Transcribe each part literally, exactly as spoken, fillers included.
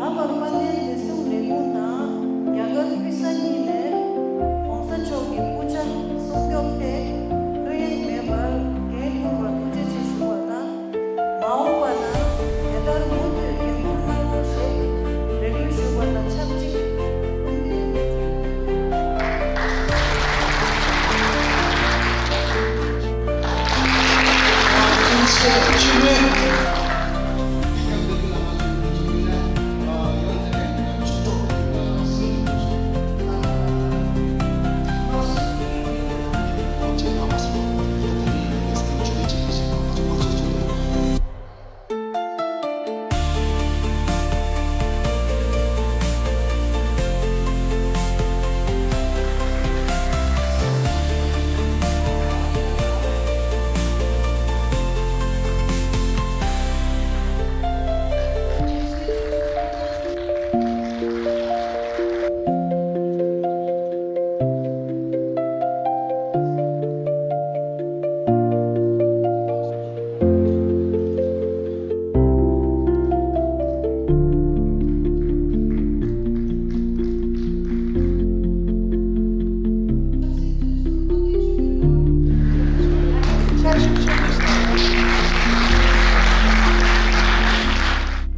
ད་བར་དཔལ་ལྡན་བདེ་སྲུང་ལས་ཁུངས་དང་རྒྱ་གར་ཨོ་རི་ས་གཉིས་ནས་༸གོང་ས་མཆོག་གི་སྐུ་ཕྱྭ་སྲུང་སྐྱོབ་ཐད་ལྷོད་གཡེང་མེད་པར་འགན་འཁུར་བར་ཐུགས་རྗེ་ཆེ་ཞུ་བ་དང་། མ་འོངས་པ་ན་དེ་ལྟར་མུ་མཐུད་འགན་འཁུར་གནང་རོགས་ཞེས་རེ་སྐུལ་ཞུ་བ་དང་ཆབས་ཅིག་སྐུ་མདུན་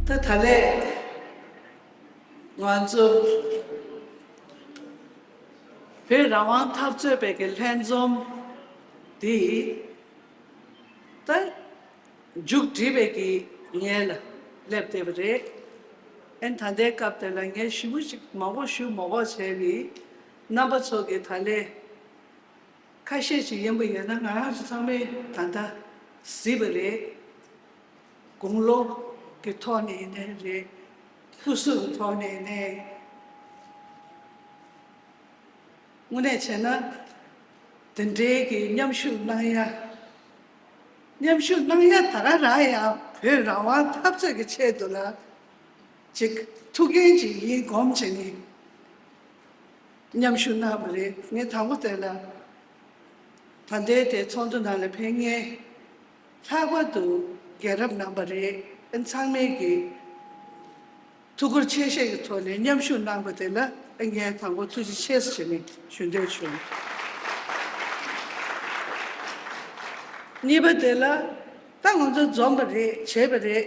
ད་ད་ལས་ང་ཚོ་བོད་རང་དབང་འཐབ་རྩོད་པའི་གི་ལྷན་འཛོམས་འདི་ད་མཇུག་སྒྲིལ་བའི་གི་ངལ་ལ་སླེབས་བསྡད་པ་རེད། ཨན་ད་ལྟའི་སྐབས་དེ་ལ་ངས་ཞུ་མུ་ཞིག་མང་པོ་ཞུ་མ་དགོས་བྱས་ནི་རྣམ་པ་ཚོ་གི་ད་ལས་ཁ་ཤས་ཅིག་ཡིན་པ་ཡིན་ན་ང་རང་ཚོ་ཚང་མས་ད་ལྟ་གཟིགས་པ་རེད། དགུང་ལོ་གི་ཐོག་ནས་ཡིན་ནའི་རེད། སྐུ་གཟུགས་ཀྱི་ཐོག་ནས་ཡིན་ནའི། དངོས་གནས་བྱས་ན་དེ་འདྲའི་གི་མཉམ་ཞུགས་གནང་ཡ། མཉམ་ཞུགས་གནང་ཡ་ད་ག་རང་ཡང་བོད་རང་དབང་འཐབ་རྩོད་ཀྱི་ཆེད་དུ་ལ་ཅིག་ཐུགས་འགན་ཅིག་ཡིན་སྒོམ་བྱས་ནས་མཉམ་ཞུགས་གནང་བ་རེད། ངས་དང་པོ་དེ་ལ་ད་ལྟའི་དེ་ཚོགས་འདུ་ནང་ལ་ཕེབས་མཁན་ལྷག་པར་དུ་རྒྱལ་རབས་རྣམ་པ་རེད། ཨ་ཚང་མས་ཀྱི་ཐུགས་ཁུར་ཆེ་བཞེས་ཀྱི་ཐོག་ནས་མཉམ་ཞུགས་གནང་བ་དེ་ལ་ངས་དང་པོ་ཐུགས་རྗེ་ཆེ་ཟེར་ནས་ཞུ་འདོད་བྱུང་། གཉིས་པ་དེ་ལ་ད་ང་ཚོ་འཛོམས་པ་རེད། བྱས་པ་རེད།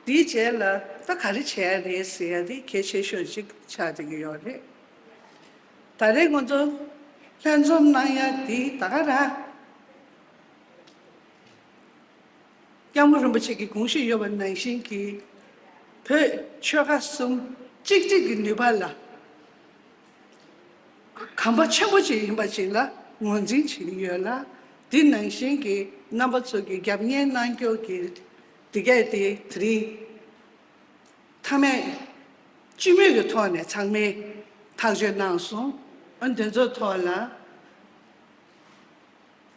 དེའི་རྗེས་ལ་ད་ག་རེ་བྱས་ཡ་རེད་ཟེར་ཡ་དེ་གལ་ཆེ་ཤོས་ཅིག་ཆགས་བསྡད་ཀྱི་ཡོད་རེད། ད་རེས་ང་ཚོ་ལྷན་འཛོམས་གནང་ཡ་དེ་ད་ག་རང་། སྐྱབས་མགོན་རིན་པོ་ཆེ་གི་དགོངས་གཞི་ཡོད་པ་ནང་བཞིན་གྱི་བོད་ཆོལ་ཁ་གསུམ་གཅིག་སྒྲིལ་གྱི་ནུས་པ་ལ་གོམ་པ་ཆེན་པོ་ཅིག་ཡིན་པ་ཅིག་ལ་ངོས་འཛིན་བྱེད་ཀྱི་ཡོད་ལ། འདི་ནང་བཞིན་གྱི་རྣམ་པ་ཚོ་གི་རྒྱབ་གཉེར་གནང་སྐྱོར་གྱི་འདི་གས་དེ་དེ་རིང་མཐའ་མའི་སྤྱི་མོས་ཀྱི་ཐོག་ནས་ཚང་མས་ཐག་གཅོད་གནང་སོང་། ཨ་འདི་ཚོ་ཐོག་ལ།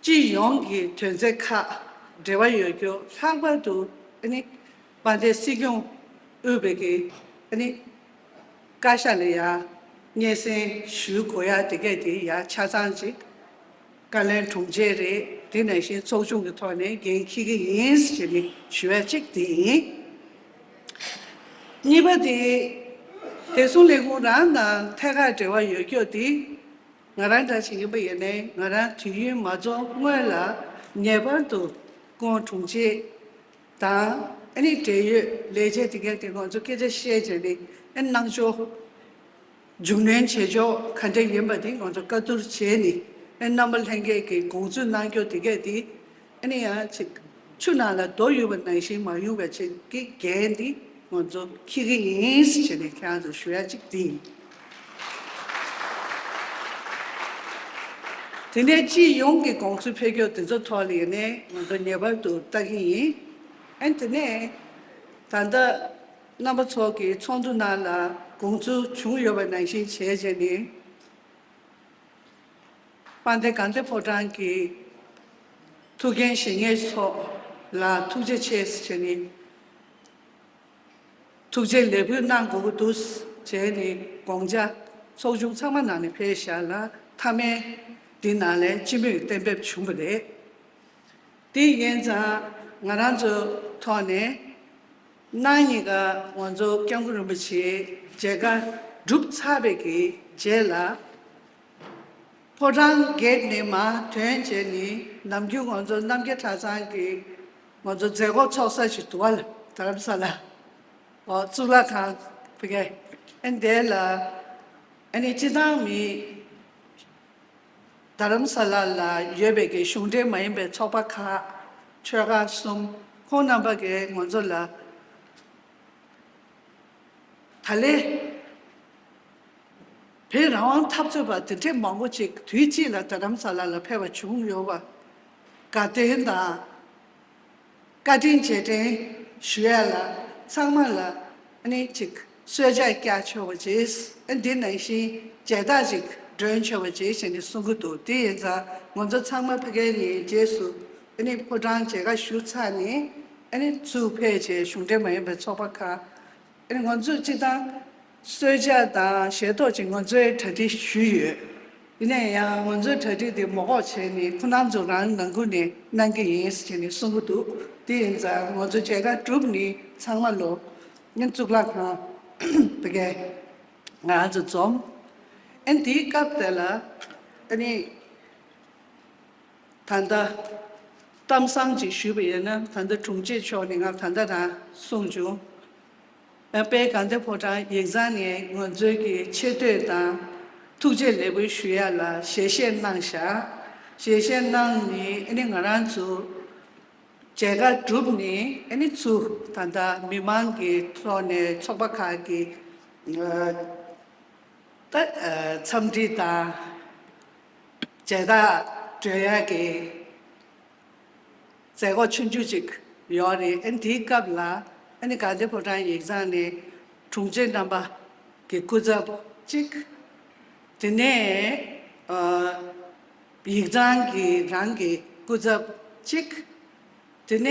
སྤྱི་ཡོངས་ཀྱི་དོན་ཚན་ཁག་འབྲེལ་བ་ཡོད་རྒྱུ། ལྷག་པར་དུ་ཨ་ནི་དཔལ་ལྡན་སྲིད་སྐྱོང་དབུས་པའི་གི་ཨ་ནི་བཀའ་ཤག་ལ་ཡ་སྙན་སེང་ཞུ་དགོས་ཡ་དེ་གས་དེ་ཡ་ཆ་ཚང་ཅིག་བཀའ་བློན་དྲུང་ཆེ་རེད། དེ་ནང་བཞིན་ཚོགས་ཆུང་གི་ཐོག་ནས་འགན་འཁྱེར་གི་ཡིན་ཞེས་ནི་ཞུ་ཡ་གཅིག་དེ་ཡིན། གཉིས་པ་དེ་བདེ་སྲུང་ལས་ཁུངས་རང་དང་ཐད་ཀར་འབྲེལ་བ་ཡོད་རྒྱུ་དེ། ང་རང་འདྲ་ཞིག་ཡིན་པ་ཡིན་ནའི་ང་རང་དུས་ཡུན་མ་རྫོགས་སྔོན་ལ་ངེས་པར་དུ་སྐུ་ངོ་དྲུང་ཆེ་དང་ཨ་ནི་འབྲེལ་ཡོད་ལས་བྱེད་དེ་གས་དེ་ང་ཚོ་སྐད་ཆ་བཤད་བྱས་ནས་ཨ་གནང་ཕྱོགས་རྒྱུས་ལོན་བྱེད་ཕྱོགས་ག་འདྲ་ཡིན་པ་དེ་ང་ཚོ་བཀའ་བསྡུར་བྱས་ནས་ཨ་རྣམ་པ་ལྷན་རྒྱས་ཀྱི་དགོངས་ཚུལ་གནང་ཕྱོགས་དེ་གས་དེ། ཨ་ནི་ཡང་ཅིག་ཆུ་ནང་ལ་རྡོ་ཡོད་པ་ནང་བཞིན་མ་ཡོང་བའི་ཆེད་ཀྱི་འགན་འདི་ང་ཚོ་འཁྱེར་གྱི་ཡིན་ཟེར་ནས་ཁྱེད་རང་ཚོར་ཞུ་ཡ་གཅིག་འདི་ཡིན། དེ་ནས་སྤྱི་ཡོངས་ཀྱི་དགོངས་ཚུལ་ཕེབས་རྒྱུ་དེ་ཚོ་ཐོག་ལ་ཡིན་ནའི་ང་ཚོ་ངེས་པར་དུ་ལྟ་གི་ཡིན། ཨ་ནི་དེ་ནས་ད་ལྟ་རྣམ་པ་ཚོ་གི་ཚོགས་འདུ་ནང་ལ་དགོངས་ཚུལ་བྱུང་ཡོད་པ་ནང་བཞིན་བྱས་བྱས་ནས། དཔལ་ལྡན་དགའ་ལྡན་ཕོ་བྲང་གི་ཐུགས་འགན་བཞེས་མཁན་ཚོ། ལ་ཐུགས་རྗེ་ཆེ་ཟེར་ནས། ཐུགས་རྗེ་ལེགས་འབུལ་གནང་དགོས་ཀྱི་འདུག་ཟེར་ནས་དགོངས་འཇགས་ཚོགས་ཆུང་ཚང་མ་ནང་ནས་ཕེབས་ཤག་ལ། མཐའ་མའི་འདི་ནང་ལས་སྤྱི་མོས་གཏན་འབེབས་བྱུང་བ་རེད། དེ་ཡིན་ཙང་ང་རང་ཚོའི་ཐོག་ནས་གནངས་ཉིན་ཀ་ང་ཚོ་སྐྱབས་མགོན་རིན་པོ་ཆེའི་མཇལ་ཁ་གྲུབ་ཚར་བའི་གི་རྗེས་ལ། ཕོ་བྲང་གེད་ནས་མར་ཐོན་བྱས་ནས་ནམ་རྒྱུན་ང་ཚོ་རྣམ་རྒྱལ་གྲྭ་ཚང་གི་ང་ཚོ་མཛད་སྒོ་ཚོགས་ས་ཞིག་འདུག་བ་ལ། རྡ་རམ་ས་ལ། ཨོ་གཙུག་ལག་ཁང་ཕ་གི་ཨ་ནི་དེ་ལ་ཨ་ནི་སྤྱི་བཏང་མི་རྡ་རམ་ས་ལ་ལ་ཡོད་པའི་གི་གཞུང་འབྲེལ་མ་ཡིན་པའི་ཚོགས་པ་ཁག་ཆོལ་ཁ་གསུམ་ཁོང་རྣམ་པ་གིས་ང་ཚོ་ལ་ད་ལན་བོད་རང་དབང་འཐབ་རྩོད་པ་དེ་འདྲས་མང་པོ་ཅིག་དུས་གཅིག་ལ་རྡ་རམ་ས་ལ་ལ་ཕེབས་པ་བྱུང་ཡོད་པ། དགའ་སྟོན་དང་བཀའ་དྲིན་རྗེས་དྲན་ཞུ་ཡ་ལ་ཚང་མ་ལ་ཨ་ནི་ཅིག་གསོལ་ཇ་བཀྱག་ཆོག་པ་བྱས། ཨ་འདི་ནང་བཞིན་མཇལ་དར་ཅིག་སྒྲོན་ཆོག་པ་བྱས་ཞེས་ནས་གསུང་གི་འདུག་དེ་ཡིན་ཙང་ང་ཚོ་ཚང་མ་ཕ་གི་ནས་རྗེས་སུ་ཨ་ནི་ཕོ་བྲང་མཇལ་ཁ་ཞུ་ཚར་ནས་ཨ་ནི་ཚུར་ཕེབས་བྱས་གཞུང་འབྲེལ་མ་ཡིན་པའི་ཚོགས་པ་ཁག་ཨ་ནི་ང་ཚོས་སྤྱི་བཏང་གསོལ་ཇ་དང་ཞལ་ཏོག་ཅིག་ང་ཚོའི་གྲ་སྒྲིག་ཞུས་ཡོད། ཡིན་ན་ཡང་ང་ཚོའི་གྲ་སྒྲིག་དེ་མ་འགོག་བྱས་ནས་ཁོ་རང་ཚོ་རང་ནང་ཁུལ་ནས་གནང་གི་ཡིན་ཟེར་ནས་གསུང་གི་འདུག་དེ་ཡིན་ཙང་ང་ཚོ་མཇལ་ཁ་གྲུབ་ནས་ཚང་མ་ལོ་ངན་གཙུག་ལག་ཁང་དེ་གས་ང་རང་ཚོ་འཛོམས། ཨ་ནི་དེའི་སྐབས་དེ་ལ་ཨ་ནི། ད་ལྟ་གཏམ་བཟང་ཅིག་ཞུས་པ་ཡིན་ན། ད་ལྟ་དྲུང་ཆེ་མཆོག་ནས་ང་ད་ལྟ་རང་གསུངས་བྱུང་། དཔལ་དགའ་ལྡན་ཕོ་བྲང་ཡིག་ཚང་ནས་ང་ཚོའི་གི་ཆེ་བསྟོད་དང་ཐུགས་རྗེ་ལེགས་འབུལ་ཞུ་ཡ་ལ་ཞལ་བཞེས་གནང་བཞག་ཞལ་བཞེས་གནང་ནས་ཨ་ནི་ང་རང་ཚོ་མཇལ་ཁ་གྲུབ་ནས་ཨ་ནི་ཚུར་ད་ལྟ་མི་མང་གི་ཐོག་ནས་ཚོགས་པ་ཁག་གི་ད་འཚམས་འདྲི་དང་། མཇལ་དར་སྒྲོན་ཡག་གི་མཛད་སྒོ་ཆུང་ཆུང་ཅིག་ཡོད་རེད། ཨ་ནི་དེའི་སྐབས་ལ་ཨ་ནི་དགའ་ལྡན་ཕོ་བྲང་ཡིག་ཚང་ནས་དྲུང་ཆེ་རྣམ་པ་གི་སྐུ་ཚབ་ཅིག་དེ་ནས་ཡིག་ཚང་གི་རང་གི་སྐུ་ཚབ་ཅིག་དེ་ནས་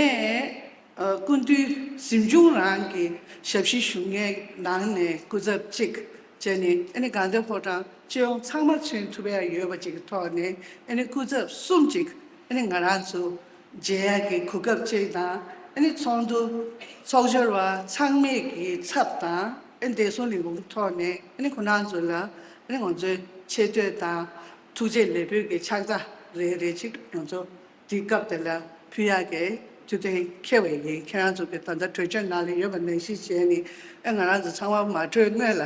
ཨ་སྐུ་མདུན་གཟིམ་ཆུང་རང་གི་ཞབས་ཕྱི་ཞུ་མཁན་ནང་ནས་སྐུ་ཚབ་གཅིག་བྱས་ནས་ཨ་ནི་དགའ་ལྡན་ཕོ་བྲང་སྤྱི་ཡོངས་ཚང་མ་མཚོན་ཐུབ་ཡ་ཡོད་པ་ཅིག་གི་ཐོག་ནས་ཨ་ནི་སྐུ་ཚབ་གསུམ་ཅིག་ཨ་ནི་ང་རང་ཚོ་མཇལ་ཡ་གི་གོ་སྐབས་ཅིག་དང་། ཨ་ནི་ཚོགས་འདུ་ཚོགས་སྦྱོར་བ་ཚང་མས་ཀྱི་ཚབ་དང་ཨ་ནི་བདེ་སྲུང་ལས་ཁུངས་ཐོག་ནས་ཨ་ནི་ཁོ་རང་ཚོ་ལ་ཨ་ནི་ང་ཚོའི་ཆེ་བསྟོད་དང་ཐུགས་རྗེ་ལེགས་འབུལ་གྱི་ཕྱག་རྟགས་རེ་རེ་ཅིག་ང་ཚོ་དེའི་སྐབས་དེ་ལ་ཕུལ་ཡག་གི་དུས་སྟོན་འཁེལ་བ་ཡིན། ཁྱེད་རང་ཚོ་གི་ད་ལྟ་གྲོས་ཆོད་ནང་ལ་ཡོད་པ་ནང་བཞིན་བྱས་ནས་ཨ་ང་རང་ཚོ་ཚང་མ་མ་གྲོས་སྔོན་ལ་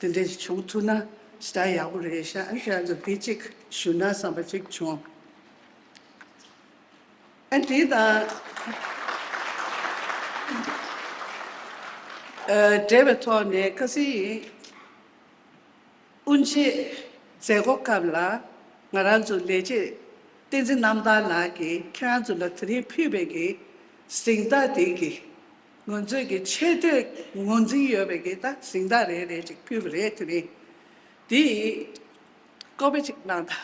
དེ་འདྲ་ཞིག་བྱུང་ཐུབ་ན་ཞེ་དྲག་ཡག་པོ་རེད་ཤག་ཨ་ཁྱེད་རང་ཚོ་དེ་གཅིག་ཞུ་ན་བསམ་པ་ཅིག་བྱུང་། ཨ་དེ་དང་ཨ་འབྲེལ་བའི་ཐོག་ནས་ཁ་སང་ཡིན། དབུ་འབྱེད་མཛད་སྒོ་སྐབས་ལ་ང་རང་ཚོ་ལས་བྱེད་བསྟན་འཛིན་རྣམ་ཐར་ལགས་ཀྱིས་ཁྱེད་རང་ཚོ་ལ་དེ་རིང་ཕུལ་བའི་གི་གཟེངས་རྟགས་དེ་གི་ང་ཚོའི་གི་ཆེ་བསྟོད་ངོས་འཛིན་ཡོད་པའི་གི་ད་གཟེངས་རྟགས་རེ་རེ་ཅིག་ཕུལ་བ་རེད། དེ་རིང་དེ་ཀོ་པི་ཅིག་གནང་དང་།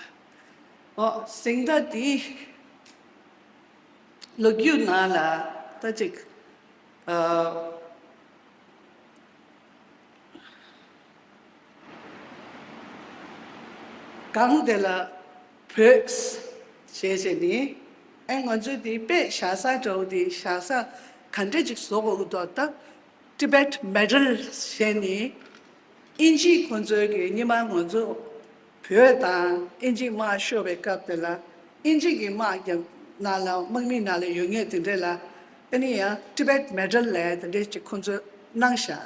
ཨོ་གཟེངས་རྟགས་དེ་ལོ་རྒྱུས་ནང་ལ་ད་ཅིག་ཨ། སྒང་དེ་ལ་བོད་ཞེས་བྱས་ནི་ཨེ་ང་ཚོའི་དེ་དཔེ་བཞག་ས་འདྲ་བོ་དེ་བཞག་ས་ག་འདྲ་ཅིག་བཟོ་དགོས་ཀྱི་འདུག་ད་Tibet Medal་ཞེས་ནི་དབྱིན་ཇིས་ཁོང་ཚོའི་གི་སྔོན་མ་ང་ཚོ་བོད་དང་དབྱིན་ཇིས་དམག་ཤོར་བའི་སྐབས་དེ་ལ་དབྱིན་ཇི་གི་དམག་རྒྱབ་ནང་ལ་དམག་མི་ནང་ལ་ཡོད་མཁན་དེ་འདྲས་ལ་ཨ་ནི་ཡང་Tibet Medal་ལབ་དེ་འདྲས་ཅིག་ཁོང་ཚོས་གནང་བཞག་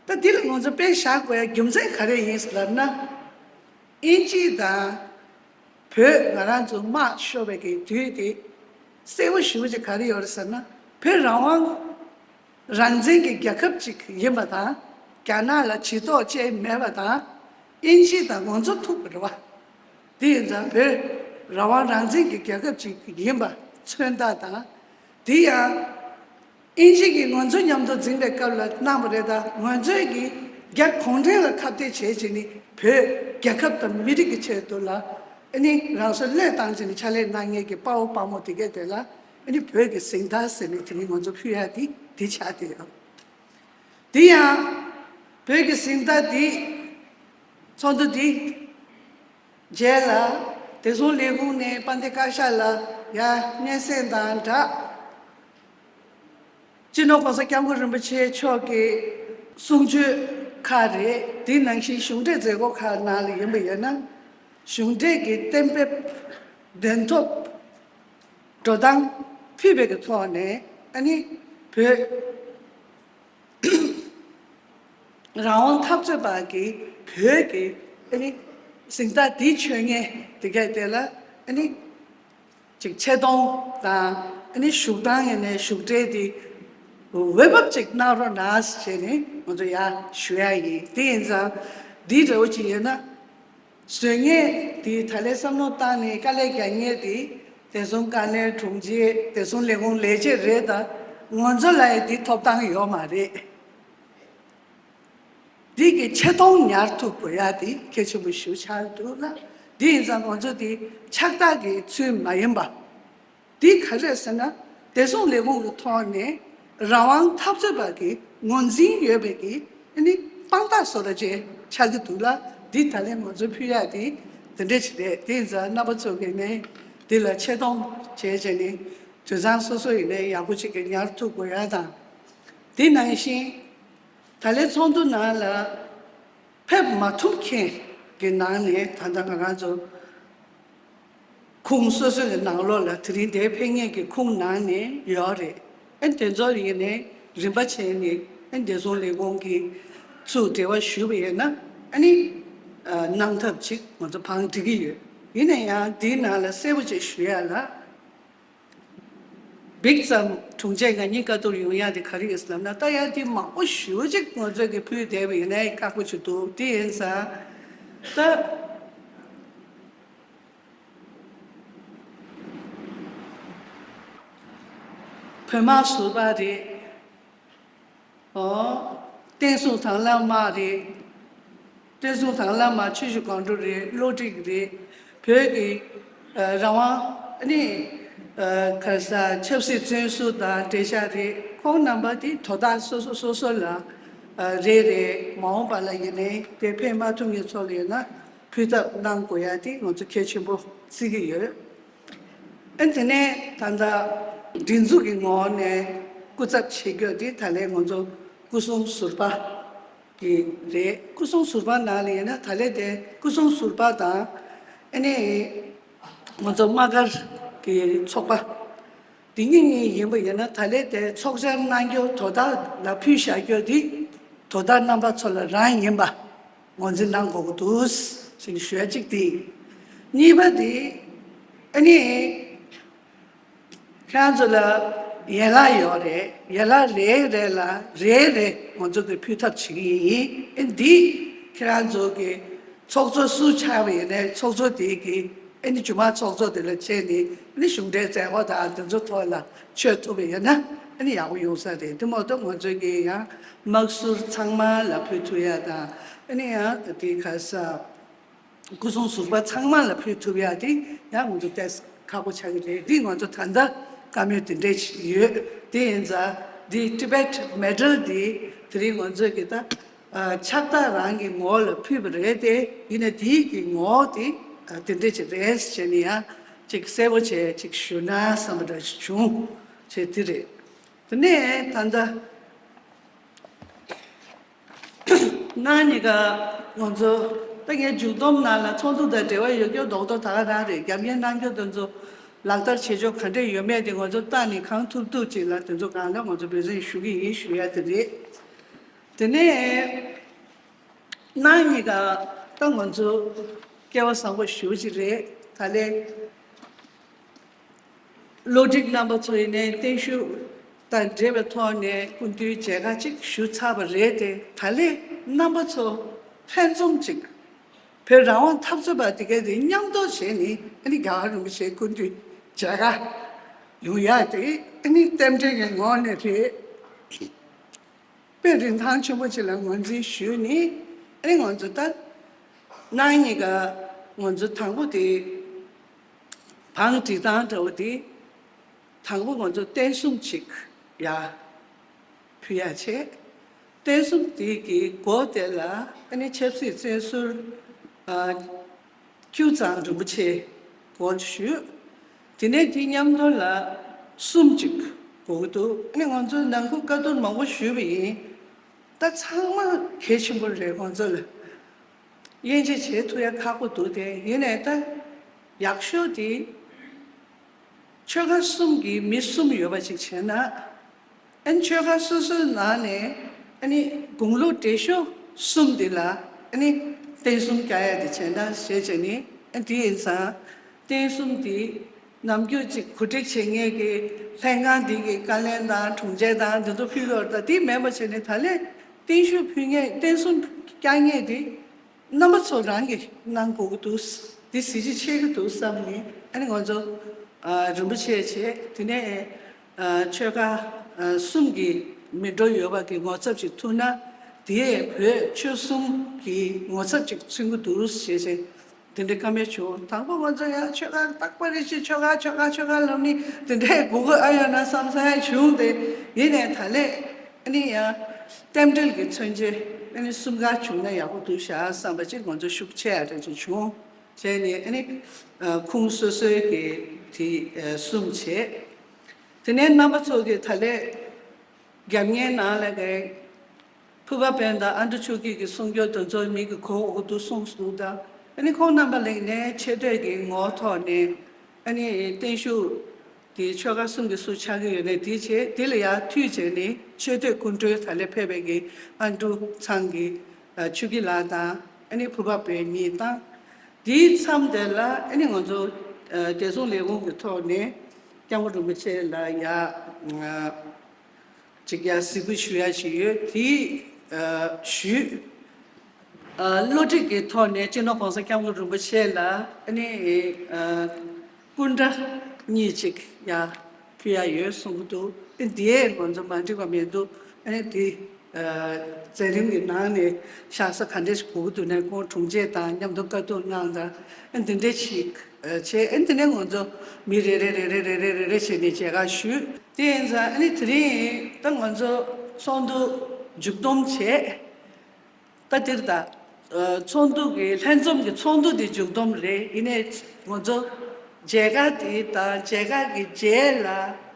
ད་འདི་ལ་ང་ཚོ་དཔེ་བཞག་དགོས་ཡ་རྒྱུ་མཚན་ག་རེ་ཡིན་ལབ་ན། དབྱིན་ཇི་དང་བོད་ང་རང་ཚོ་དམག་ཤོར་བའི་གི་དུས་དེ་གསལ་པོ་ཞེ་པོ་ཅིག་ག་རེ་ཡོད་རེད་ཟེར་ན། བོད་རང་དབང་རང་བཙན་གྱི་རྒྱལ་ཁབ་ཅིག་ཡིན་པ་དང་། རྒྱ་ནག་ལ་ཇུས་གཏོགས་བྱས་མེད་པ་དང་། དབྱིན་ཇི་དང་ང་ཚོ་ཐུག་པ་རེད་བ། དེ་ཡིན་ཙང་བོད་རང་དབང་རང་བཙན་གྱི་རྒྱལ་ཁབ་ཅིག་ཡིན་པ་མཚོན་རྟགས་དང་། དེ་ཡང་། དབྱིན་ཇི་གིས་ང་ཚོ་མཉམ་དུ་འཛིང་བའི་སྐབས་ལ་གནང་བ་རེད། ད་ང་ཚོས་ཀྱིས་རྒྱ་གུང་ཁྲན་ལ་ཁ་གཏད་བྱས་བྱས་ནས་བོད་རྒྱལ་ཁབ་དང་མི་རིགས་ཀྱི་ཆེད་དུ་ལ་ཨ་ནི་རང་སྲོག་བློས་བཏང་བྱས་ནས་ཕྱག་ལས་གནང་མཁན་གྱི་དཔའ་བོ་དཔའ་མོ་དེ་གས་དེ་ལ་ཨ་ ཨ་ནི་བོད་ཀྱི་གཟེངས་རྟགས་ཟེར་ནས་དེ་རིང་ང་ཚོ་ཕུལ་ཡ་དེ་འདི་ཆགས་བསྡད་ཡོད། དེ་ཡང་བོད་ཀྱི་གཟེངས་རྟགས་འདི་ཚོགས་འདུ་འདི་རྗེས་ལ་བདེ་སྲུང་ལས་ཁུངས་ནས་དཔལ་ལྡན་བཀའ་ཤག་ལ་ཡ་སྙན་སེང་དང་སྦྲགས། སྤྱི་ནོར་༸གོང་ས་༸སྐྱབས་མགོན་རིན་པོ་ཆེ་མཆོག་གི་གསུང་ཆོས་ཁག་རེད། དེ་ནང་བཞིན་གཞུང་འབྲེལ་མཛད་སྒོ་ཁག་ནང་ལ་ཡིན་པ་ཡིན་ན། གཞུང་འབྲེལ་གྱི་གཏན་འབེབས་འདོན་ཐོབ་འགྲོ་སྟངས་ཕུད་པའི་གི་ཐོག་ནས་ཨ་ནི་བོད་རང་དབང་འཐབ་རྩོད་པ་གི་བོད་ཀྱི་ཨ་ནི་གཟེངས་རྟགས་འདི་མཆོད་མཁན་དེ་གས་དེ་ལ་ཨ་ནི་ཅིག་ཆེ་མཐོང་དང་ཨ་ནི་བཞུགས་སྟངས་ཡིན་ནའི་བཞུགས་གྲལ་དེ་འོས་བབ་ཅིག་གནང་རོགས་གནང་ཞེས་ནས་ང་ཚོ་ཡར་ཞུ་ཡ་ཡིན། དེ་ཡིན་ཙང་འདི་འདྲ་བོ་ཅིག་ཡོད་ན། བཟོ་མཁན་དེ་ད་ལན་བསམ་བློ་བཏང་ནས་དཀའ་ལས་རྒྱག་མཁན་དེ་བདེ་སྲུང་བཀའ་བློན་དྲུང་ཆེ་བདེ་སྲུང་ལས་ཁུངས་ལས་བྱེད་རེད། ད་ང་ཚོ་ལ་ཡང་དེ་ཐོབ་ཐང་ཡོད་མ་རེད། འདི་གི་ཆེ་མཐོང་ཉར་ཐུབ་དགོས་ཡ་དེ་གལ་ཆེན་པོ་ཞིག་ཆགས་འདུག་ལ། འདི་ཡིན་ཙང་ང་ཚོ་དེ་ཕྱག་རྟགས་ཀྱི་ཚུལ་མ་ཡིན་པ། འདི་ག་རེ་ཟེར་ན། བདེ་སྲུང་ལས་ཁུངས་ཀྱི་ཐོག་ནས་རང་དབང་འཐབ་རྩོད་པ་གི་ངོས་འཛིན་ཡོད་པའི་གི་ཨ་ནི་དཔང་རྟགས་བཟོ་འདྲ་ཅིག་ཆགས་ཀྱི་འདུག་ལ། འདི་ད་ལན་ང་ཚོ་ཕུལ་ཡ་དེ་དེ་འདྲ་ཅིག་རེད། དེ་ཡིན་ཙང་རྣམ་པ་ཚོ་གིས་ནས་འདི་ལ་ཆེ་མཐོང་བྱས་བྱས་ནས་དུད་ཚང་སོ་སོ་ཡིན་ནའི་ཡག་པོ་ཅིག་གི་ཉར་ཐུབ་དགོས་ཡ་དང་། དེ་ནང་བཞིན་ད་ལན་ཚོགས་འདུ་ནང་ལ་ཕེབས་མ་ཐུབ་མཁན་གྱི་ནང་ནས་ད་ལྟ་ང་རང་ཚོ་ཁུངས་སོ་སོ་གི་ནང་ལོགས་ལ་དེ་རིང་འདིར་ཕེབས་མཁན་གྱི་ཁུངས་ནང་ནས་ཡོད་རེད། ཨ་དེ་ཚོ་ཡིན་ནའི་རིམ་པ་བྱས་ནས་ཨ་བདེ་སྲུང་ལས་ཁུངས་ཀྱི་ཚུར་འབྲེལ་བ་ཞུས་པ་ཡིན་ན་ཨ་ནི་གནང་ཐབས་ཅིག་ང་ཚོ་བང་སྒྲིག་གི་ཡོད། ཡིན་ན་ཡང་འདིའི་ནང་ལ་གསལ་པོ་ཅིག་ཞུ་ཡ་ལ། འབིག་ཙམ་དྲུང་ཆེ་ང་གཉིས་བཀའ་བསྡུར་ཡོང་ཡག་དེ་ག་རེ་ཡིན་ཟེར་ལབ་ན། ད་ཡང་དེ་མང་པོ་ཞེ་པོ་ཅིག་ང་ཚོས་ཀྱི་ཕུལ་བསྡད་པ་ཡིན་ན་ཡང་ཁག་པོ་ཅིག་འདུག་དེ་ཡིན་ཙང་ད་བོད་དམག་ཟུར་པ་རེད། ཨོ། བསྟན་སྲུང་དང་བླངས་དམག་རེད། བསྟན་སྲུང་དང་བླངས་དམག་ཆུ་བཞི་སྒང་དྲུག་རེད། གློ་སྒྲིག་རེད། བོད་ཀྱི་ཨ་རང་དབང་ཨ་ནི་ཨ་ག་རེ་ཟེར་ཆབ་སྲིད་བཙོན་ཟུར་དང་འབྲེལ་བཞག་རེད། ཁོང་རྣམ་པ་དེ་དོ་བདག་སོ་སོ་སོ་སོ་ལ་ཨ་རེད་རེད། མ་འོངས་པ་ལ་ཡིན་ནའི་དེ་ཕེབས་མ་ཐུབ་མཁན་ཚོ་ལ་ཡིན་ན་ཕུལ་ཐབས་གནང་དགོས་ཡ་དེ་ང་ཚོ་གལ་ཆེན་པོ་བརྩི་གི་ཡོད། ཨ་དེ་ནས་ད་ལྟ་སྒྲིག་འཛུགས་ཀྱི་ངོས་ནས་སྐུ་ཚབ་བྱེད་རྒྱུ་དེ་ད་ལན་ང་ཚོ་སྐུ་སྲུང་ཟུར་པ་གི་རེད། སྐུ་སྲུང་ཟུར་པ་ནང་ལ་ཡིན་ན་ད་ལན་དེ་སྐུ་སྲུང་ཟུར་པ་དང་ཨ་ནི་ང་ཚོ་དམག་སྒར་གྱི་ཚོགས་པ་འདི་གཉིས་གཉིས་ཡིན་པ་ཡིན་ན་ད་ལན་དེ་ཚོགས་བཅར་གནང་རྒྱུ་དོ་བདག་ལ་ཕུལ་བཞག་རྒྱུ་དེ་དོ་བདག་རྣམ་པ་ཚོ་ལ་རག་ཡིན་པ་ངོས་འཛིན་གནང་དགོས་ཀྱི་འདུག་ཟེར་ནས་ཞུ་ཡ་གཅིག་དེ་ཡིན། གཉིས་པ་དེ་ཨ་ནི། ཁྱེད་རང་ཚོ་ལ་ཡན་ལག་ཡོད་རེད། ཡན་ལག་རེ་རེ་ལ་རེ་རེ་ང་ཚོ་གི་ཕུལ་ཐབས་བྱེད་ཀྱི་ཡིན། ཨེ་འདི་ཁྱེད་རང་ཚོ་གི་ཚོགས་གཙོ་སུ་ཆགས་པ་ཡིན་ནའི་ཚོགས་གཙོ་དེ་གི་ཨེ་ནི་རྒྱུན་མ་ཚོགས་གཙོ་དེ་ལ་བྱས་ནས་ཨེ་ནི་གཞུང་འབྲེལ་མཛད་སྒོ་དང་དེ་ཚོ་ཐོག་ལ་མཆོད་ཐུབ་པ་ཡིན་ན་ཨེ་ནི་ཡག་པོ་ཡོང་ས་རེད། དེ་མ་གཏོགས་ང་ཚོ་གི་ཡང་དམག་ཟུར་ཚང་མ་ལ་ཕུལ་ཐུབ་ཡ་དང་ཨེ་ནི་ཡང་དེ་ག་ས། སྐུ་སྲུང་ཟུར་པ་ཚང་མ་ལ་ཕུལ་ཐུབ་ཡ་དེ་ཡང་ང་ཚོ་ཏོག་ཙམ་ཁག་པོ་ཆགས་ཀྱི་རེད། འདི་ང་ཚོ་ད་ལྟ་བཀའ་མོལ་དེ་འདྲས་ཞིག་ཡོད། དེ་ཡིན་ཙང་འདི་Tibet Medal་འདི་དེ་རིང་ང་ཚོ་གི་ད་ཨ་ཕྱག་རྟགས་རང་གི་ངོ་ལ་ཕུལ་བ་རེད་དེ། ཡིན་ན་འདི་གི་ངོ་དེ་ཨ་དེ་འདྲས་ཅིག་རེད་ཟེར་ནས་ཡང་ཅིག་གསལ་པོ་བྱས་ཅིག་ཞུ་ན་བསམ་པ་འདྲ་ཞིག་བྱུང་བྱས་དེ་རེད། དེ་ནས་ད་ལྟ། གནངས་ཉིན་ཀ་ང་ཚོ་ད་ངས་མཇུག་སྡོམ་ནང་ལ་ཚོགས་འདུ་དང་འབྲེལ་བ་ཡོད་རྒྱུ་རྡོག་རྡོག་ད་ག་རང་རེད། རྒྱབ་གཉེར་གནང་རྒྱུ་དེ་ཚོ་ལག་བསྟར་བྱེད་ཕྱོགས་ག་འདྲས་ཡོད་མེད་དེ་ང་ཚོ་ལྟ་ནས་གང་ཐུབ་ཐུབ་ཅིག་ལ་དེ་ཚོ་སྒང་ལ་ང་ཚོ་འབད་བརྩོན་ཞུ་གི་ཡིན་ཞུ་ཡ་དེ་རེད། དེ་ནས་གནངས་ཉིན་ཀ་ད་ང་ཚོ་སྐལ་བ་བཟང་པོ་ཞེ་པོ་ཅིག་རེད། ད་ལན། སློབ་ཕྲུག་རྣམ་པ་ཚོ་ཡིན་ནའི་བརྟན་བཞུགས་དང་འབྲེལ་བའི་ཐོག་ནས་སྐུ་མདུན་མཇལ་ཁ་ཅིག་ཞུ་ཚར་བ་རེད་དེ། ད་ལན་རྣམ་པ་ཚོ་ལྷན་འཛོམས་ཅིག་བོད་རང་དབང་འཐབ་རྩོད་པ་དེ་གས་དེ་མཉམ་དུ་བྱས་ནས་ཨ་ནི་རྒྱལ་བ་རིན་པོ་ཆེའི་སྐུ་མདུན་མཇལ་ཁ་ཡོང་ཡག་དེ་ཨ་ནི་རྟེན་འབྲེལ་གྱི་ངོས་ནས་རེད། དཔེ་རིན་ཐང་ཆེན་པོ་ཅིག་ལ་ངོས་འཛིན་ཞུས་ནས་ཨ་ནི་ང་ཚོ་ད་གནངས་ཉིན་ཀ་ང་ཚོ་དང་པོ་དེ་བང་སྒྲིག་སྟངས་འདྲ་བོ་དེ་ དང་པོ་ང་ཚོ་རྟེན་གསུམ་ཅིག་ཡ་ཕུལ་ཡ་བྱས། རྟེན་གསུམ་དེ་གི་སྒོ་དེ་ལ་ཨ་ནི་ཆབ་སྲིད་བཙན་ཟུར་ཨ་ཀྱུ་ཚང་རིན་པོ་ཆེ་སྐོར་ཞུས། དེ་ནས་དེ་མཉམ་དུ་ལ་གསུམ་ཅིག་དགོས་ཀྱི་འདུག་ཨ་ནི་ང་ཚོ་ནང་ཁུལ་བཀའ་བསྡུར་མང་པོ་ཞུས་པ་ཡིན། ད་ཚང་མ་གལ་ཆེན་པོ་རེད། ང་ཚོ་ལ་དབྱེ་འབྱེད་བྱེད་ཐུབ་ཡ་ཁག་པོ་འདུག་དེ་ཡིན་ནའི་ད་ཡག་ཤོས་དེ་ཆོལ་ཁ་གསུམ་གྱི་མི་གསུམ་ཡོད་པ་ཅིག་བྱས་ན། ཨ་ནི་ཆོལ་ཁ་སོ་སོའི་ནང་ནས་ཨ་ནི་དགུང་ལོ་བགྲེས་ཤོས་གསུམ་དེ་ལ་ཨ་ནི་རྟེན་གསུམ་བཀལ་ཡ་དེ་བྱས་ན་ཞེས་བྱས་ནས། ཨ་དེ་ཡིན་ཙང་རྟེན་གསུམ་དེ་ནམ་རྒྱུན་ཅིག་གོ་སྒྲིག་བྱེད་མཁན་གྱི་ལྷན་ཁང་འདི་གི་བཀའ་ལན་དང་དྲུང་ཆེ་དང་འདི་ཚོ་ཕུལ་ཡོད་རེད། ད་དེ་མེད་པ་བྱས་ནས་ད་ལས་རྟེན་གཞུང་ཕུལ་མཁན་རྟེན་གསུམ་བཀལ་མཁན་དེ་རྣམ་པ་ཚོ་རང་གིས་གནང་དགོས་ཀྱི་འདུག་འདི་གཟི་བརྗིད་ཆེ་གི་འདུག་བསམ་ནས། ཨ་ནི་ང་ཚོ་ཨ་རིན་པོ་ཆེ་བྱས། དེ་ནས་ཨ་ཆོལ་ཁ་ཨ་གསུམ་གྱི་མི་འགྲོ་ཡོད་པ་གི་ངོ་ཚབ་ཅིག་ཐུག་ན། དེས་བོད་ཆོལ་གསུམ་གྱི་ངོ་ཚབ་ཅིག་མཚོན་གྱི་འདུག་ཞེས་བྱས། དེ་འདྲའི་བཀའ་མོལ་བྱུང་། དང་པོ་ང་ཚོ་ཡང་ཆོལ་ཁ་རྟག་པ་རེ་བཞིན་ཆོལ་ཁ་ཆོལ་ཁ་ཆོལ་ཁ་ལབ་ནི་དེ་འདྲའི་དགོས་མཁོ་ཨ་ཡོད་ན་བསམ་ས་ཡང་བྱུང་སྟེ། ཡིན་ནའི་ད་ལས་ཨ་ནི་ཡང་རྟེན་འབྲེལ་གྱི་མཚོན་བྱེད་ཨ་ནི་གསུམ་ཀ་བྱུང་ན་ཡག་པོ་འདུག་ཤག་བསམ་པ་ཅིག་ང་ཚོ་ཤུགས་ཆེ་ཡ་འདྲ་ཅིག་བྱུང་། བྱས་ནས་ཨ་ནི་ཨ་ཁུངས་སོ་སོའི་གི་དེ་ཨ་གསུམ་བྱས། དེ་ནས་རྣམ་པ་ཚོ་གི་ད་ལས་རྒྱབ་གཉེར་ནང་ལ་གི་ཕུར་པ་དཔོན་དང་ཨ་འབྲུག་ཆོས་སྐྱིད་ཀྱི་གསུང་སྐྱོར་དེ་ཚོ་མི་གི་གོ་འོག་ཏུ་གསུངས་སུ་འདུག་ད་ཨ་ནི་ཁོང་རྣམ་པ་ལེགས་ནས་ཆེ་བསྟོད་ཀྱི་ངོ་ཐོག་ནས་ཨ་ནི་བརྟན་བཞུགས་དེ་ཆོལ་ཁ་གསུམ་གྱི་སུ་ཆགས་ཀྱི་ཡོད་ནས། དེ་བྱས་དེ་ལ་ཡར་མཐུད་བྱས་ནས་ཆེ་བསྟོད་སྐུ་མགྲོན་ད་ལས་ཕེབས་པའི་གི་ཨ་འབྲུག་ཚང་གི་ཨ་ཆོས་སྐྱིད་ལགས་དང་ཨ་ནི་ཕུར་པ་དཔོན་གཉིས་དང་། དེའི་མཚམས་དེ་ལ་ཨ་ནི་ང་ཚོ་ཨ་བདེ་སྲུང་ལས་ཁུངས་ཀྱི་ཐོག་ནས་སྐྱབས་མགོན་རིན་པོ་ཆེ་ལ་ཡ་ཨ་ཅིག་ཡ་གཟིགས་འབུལ་ཞུ་ཡ་ཞིག་ཡོད། དེ་ཨ་ཞུས། ཨ་བློ་གྲོས་ཀྱི་ཐོག་ནས་སྤྱི་ནོར་༸གོང་ས་༸སྐྱབས་མགོན་རིན་པོ་ཆེ་ལ་ཨ་ནི་ཨ་སྐུ་འདྲ་གཉིས་ཅིག་ཡ་ཕུལ་ཡ་ཡོད་གསུང་གི་འདུག་ཨ་འདིའི་ང་ཚོ་མ་འགྲིག་པ་མི་འདུག་ཨ་ནི་དེ་ཨ་མཛད་རིམ་གྱི་ནང་ནས་བཞག་ས་ག་འདྲ་ཞིག་དགོས་ཀྱི་འདུག་ནས། ཁོང་དྲུང་ཆེ་དང་མཉམ་དུ་བཀའ་བསྡུར་གནང་དང་། ཨ་འདི་འདྲ་ཞིག་ཨ་བྱས། ཨ་འདི་ནས་ང་ཚོ་མི་རེ་རེ་རེ་རེ་བྱས་ནས་མཇལ་ཁ་ཞུས། དེ་ཡིན་ཙང་ཨ་ནི་དེ་རིང་ད་ང་ཚོ་ཚོགས་འདུ་མཇུག་བསྡོམས་བྱས། ད་འདིར་ད་ཨ་ཚོགས་འདུ་གི་ལྷན་འཛོམས་ཀྱི་ཚོགས་འདུ་དེ་མཇུག་བསྡོམས་རེད། ཡིན་ནའི་ང་ཚོ་མཇལ་ཁ་དེ་དང་མཇལ་ཁ་གི་རྗེས་ལ་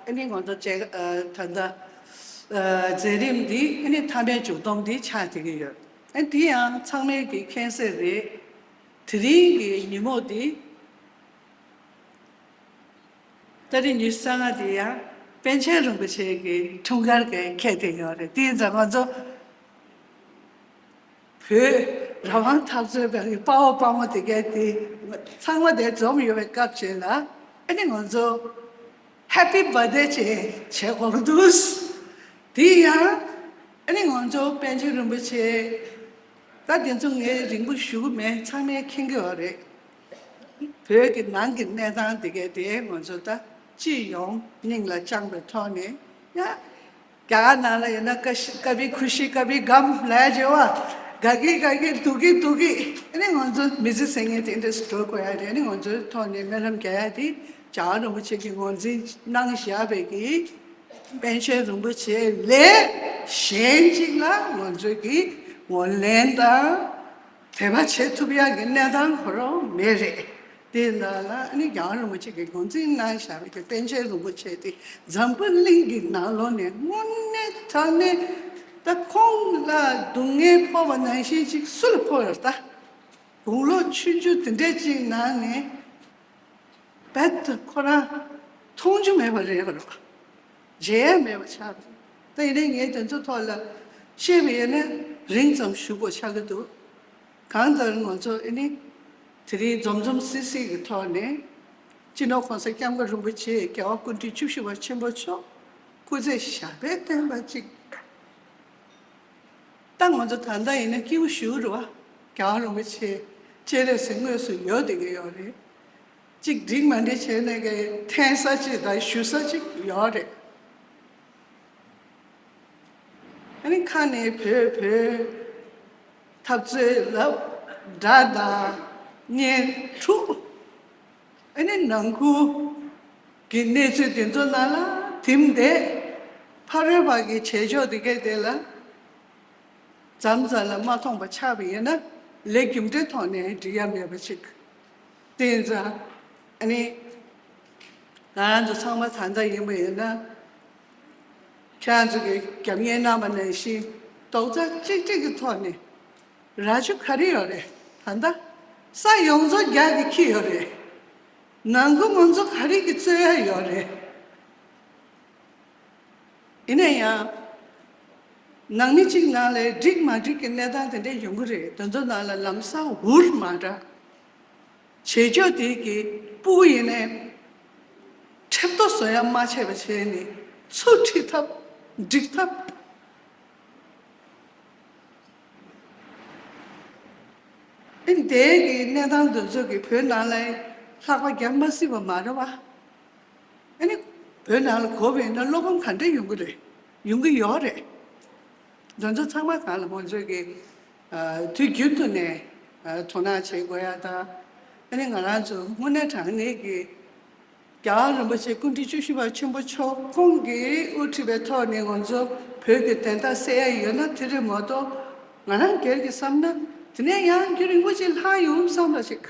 ཨ་ནི་ང་ཚོ་མཇལ་ཁ་ཨ་ད་ལྟ་ཨ་མཛད་རིམ་འདི་ཨ་ནི་མཐའ་མའི་མཇུག་བསྡོམས་འདི་ཆགས་བསྡད་ཀྱི་ཡོད། ཨ་འདི་ཡང་ཚང་མས་ཀྱི་མཁྱེན་གསལ་རེད། དེ་རིང་གི་ཉིན་མོ་འདི་ཏ་རིག་ཉི་ཤུ་རྩ་ལྔ་དེ་ཡང་པཎ་ཆེན་རིན་པོ་ཆེ་གི་འཁྲུངས་སྐར་གྱི་འཁེལ་བསྡད་ཡོད་རེད། དེ་ཡིན་ཙང་ང་ཚོ་བོད་རང་དབང་འཐབ་རྩོད་པ་གི་དཔའ་བོ་དཔའ་མོ་དེ་གས་དེ་ཚང་མ་དེ་འཛོམས་ཡོད་པའི་སྐབས་ཅིག་ལ་ཨ་ནི་ང་ཚོ་ཧེ་པི་བར་ཐ་ཌེ་ཅིག་བྱེད་དགོས་འདུག་དེ་ཡང་ཨ་ནི་ང་ཚོ་པཎ་ཆེན་རིན་པོ་ཆེ། ད་དེ་ཚོ་ངས་རིང་པོ་ཞུ་གི་མེད། ཚང་མས་མཁྱེན་གྱི་ཡོད་རེད། བོད་ཀྱི་ནང་གི་གནས་སྟངས་དེ་གས་དེ་ང་ཚོ་ད་སྤྱི་ཡོངས་སྙིང་ལ་བཅངས་པའི་ཐོག་ནས་ཡ། རྒྱ་གར་ནང་ལ་ཡིན་ན་ཀ་ཤི་ཀ་བི་ཁུ་ཤི་ཀ་བི་གམ་ལབ་ཡ་བྱེད་པ། ག་གི་ག་གི་དུ་གི་དུ་གི་ཨ་ནི་ང་ཚོ་མི་ཚེ་ཟེར་མཁན་དེ་འདྲ་སུ་འགྲོ་དགོས་ཡ་རེད། ཨ་ནི་ང་ཚོའི་ཐོག་ནས་སྨོན་ལམ་རྒྱག་ཡ་དེ་རྒྱལ་བ་རིན་པོ་ཆེ་གིས་ངོས་འཛིན་གནང་བཞག་པའི་གི་པཎ་ཆེན་རིན་པོ་ཆེ་ལས་གཞན་ཅིག་ལ་ང་ཚོས་ཀྱི་ངོས་ལེན་དང་དད་པ་བྱེད་ཐུབ་ཡག་གི་གནས་སྟངས་ཁོ་རང་མེད་རེད། དེ་ནང་ལ་ཨ་ནི་རྒྱལ་བ་རིན་པོ་ཆེ་གིས་ངོས་འཛིན་གནང་བཞག་པའི་གི་པཎ་ཆེན་རིན་པོ་ཆེ་དེ་འཛམ་བུ་གླིང་གི་ནང་ལོགས་ནས་དངོས་གནས་དྲང་གནས་ད་ཁོང་ལ་སྡུག་བསྔལ་ཕོག་པ་ནང་བཞིན་ཅིག་སུ་ལ་ཕོག་ཡོད་ད། དགུང་ལོ་ཆུང་ཆུང་དེ་འདྲས་ཅིག་ནང་ནས། རྦད་དེ་ཁོ་རང་མཐོང་རྒྱུ་མེད་པ་རེད་པ། མཇལ་ཡ་མེད་པ་ཆགས་རེད། ད་ཡིན་ནའི་ངས་དེ་ཚོ་ཐོག་ལ་བཤད་པ་ཡིན་ན་རིང་ཙམ་ཞུ་དགོས་ཆགས་ཀྱི་འདུག་གང་ལྟར་ང་ཚོ་ཨ་ནི་དེ་རིང་འཛོམས་འཛོམས་སིག་སིག་གི་ཐོག་ནས་སྤྱི་ནོར་༸གོང་ས་༸སྐྱབས་མགོན་རིན་པོ་ཆེ་རྒྱལ་བ་སྐུ་ཕྲེང་བཅུ་བཞི་པ་ཆེན་པོ་མཆོག་སྐུ་ཚེ་ཞབས་པད་བརྟན་པ་ཅིག་ད་ང་ཚོ་ད་ལྟ་ཡིན་ན་སྐྱིད་པོ་ཞེ་པོ་རེད་པ། རྒྱལ་བ་རིན་པོ་ཆེ་སྤྱན་རས་གཟིགས་དངོས་སུ་ཡོད་བསྡད་ཀྱི་ཡོད་རེད། གཅིག་འགྲིག་མ་འགྲིག་བྱས་ནས་ཀྱི་འཐེན་ས་གཅིག་དང་ཞུ་ས་གཅིག་ཡོད་རེད། ཨ་ནི་ཁ་ནས་བོད་བོད་འཐབ་རྩོད་ལབ། དགྲ་དང་གཉེན་འཁྲུག་ཨ་ནི་ནང་ཁུལ་ གི་གནས་ཚུལ་དེ་ཚོ་ནང་ལ་དེམ་དེ་ཕ་རོལ་པ་གི་བྱེད་ཕྱོགས་དེ་གས་དེ་ལ་མཚམས་མཚམས་ལ་མ་མཐོང་པ་ཆགས་པ་ཡིན་ན་ལས་རྒྱུ་འབྲས་ཐོག་ནས་འགྲིག་ཡ་མེད་པ་ཅིག་དེ་ཡིན་ཙང་ཨ་ནི་ང་རང་ཚོ་ཚང་མ་ད་ལྟ་ཡིན་པ་ཡིན་ན་ཁྱེད་རང་ཚོ་གི་རྒྱབ་གཉེར་གནང་བ་ནང་བཞིན་རྡོག་རྩ་གཅིག་སྒྲིལ་གྱི་ཐོག་ནས་རྭ་ཅོ་ག་རེ་ཡོད་རེད། ད་ལྟ་ས་ཡོངས་རྫོགས་རྒྱ་གིས་འཁྱེར་ཡོད་རེད། ནང་ཁུལ་ང་ཚོ་ག་རེ་གི་རྩོད་ཡ་ཡོད་རེད། ཡིན་ན་ཡང་། ནང་མི་གཅིག་ནང་ལ་འགྲིག་མ་འགྲིག་གི་གནས་སྟངས་དེ་འདྲ་ཡོང་གི་རེད། དེ་ཚོ་ནང་ལ་ལམ་སང་འུར་མ་འདྲ། བྱེད་ཕྱོགས་དེ་གི་སྤུ་གུ་ཡིན་ནའི་ཁྲེབ་ཏོ་བཟོ་ཡ་མ་བྱས་པ་བྱས་ནས་ཚུར་ཁྲིད་ཐབས་འགྲིག་ཐབས། ཨིན་དེའི་གི་གནས་སྟངས་དེ་ཚོ་གི་བོད་ནང་ལ་ལྷག་པ་རྒྱག་མ་སྲིད་པ་མ་རེད་བ། ཨ་ནི་བོད་ནང་ལ་གོ་བས་ན་བློ་ཕམ་ག་འདྲ་ཡོང་གི་རེད། ཡོང་གི་ཡོད་རེད། དེ་ཚོ་ཚང་མ་གང་ལ་ང་ཚོས་ཀྱི་དུས་རྒྱུན་དུ་ནས་དོ་སྣང་བྱེད་དགོས་ཡ་དང་། ཨ་ནི་ང་རང་ཚོ་དངོས་གནས་དྲང་གནས་ཀྱི་རྒྱལ་བ་རིན་པོ་ཆེ་སྐུ་ཕྲེང་བཅུ་བཞི་པ་ཆེན་པོ་མཆོག་ཁོང་གིས་དབུ་ཁྲིད་པའི་ཐོག་ནས་ང་ཚོ་བོད་ཀྱི་བདེན་མཐའ་གསལ་ཡ་ཡོད་ན་དེ་རེད་མ་གཏོགས་ང་རང་སྒེར་གྱི་བསམ་ན་དེ་ནས་ཡང་རྒྱུན་རིང་པོ་ཅིག་ལྷག་ཡོང་བསམ་པ་ཞིག་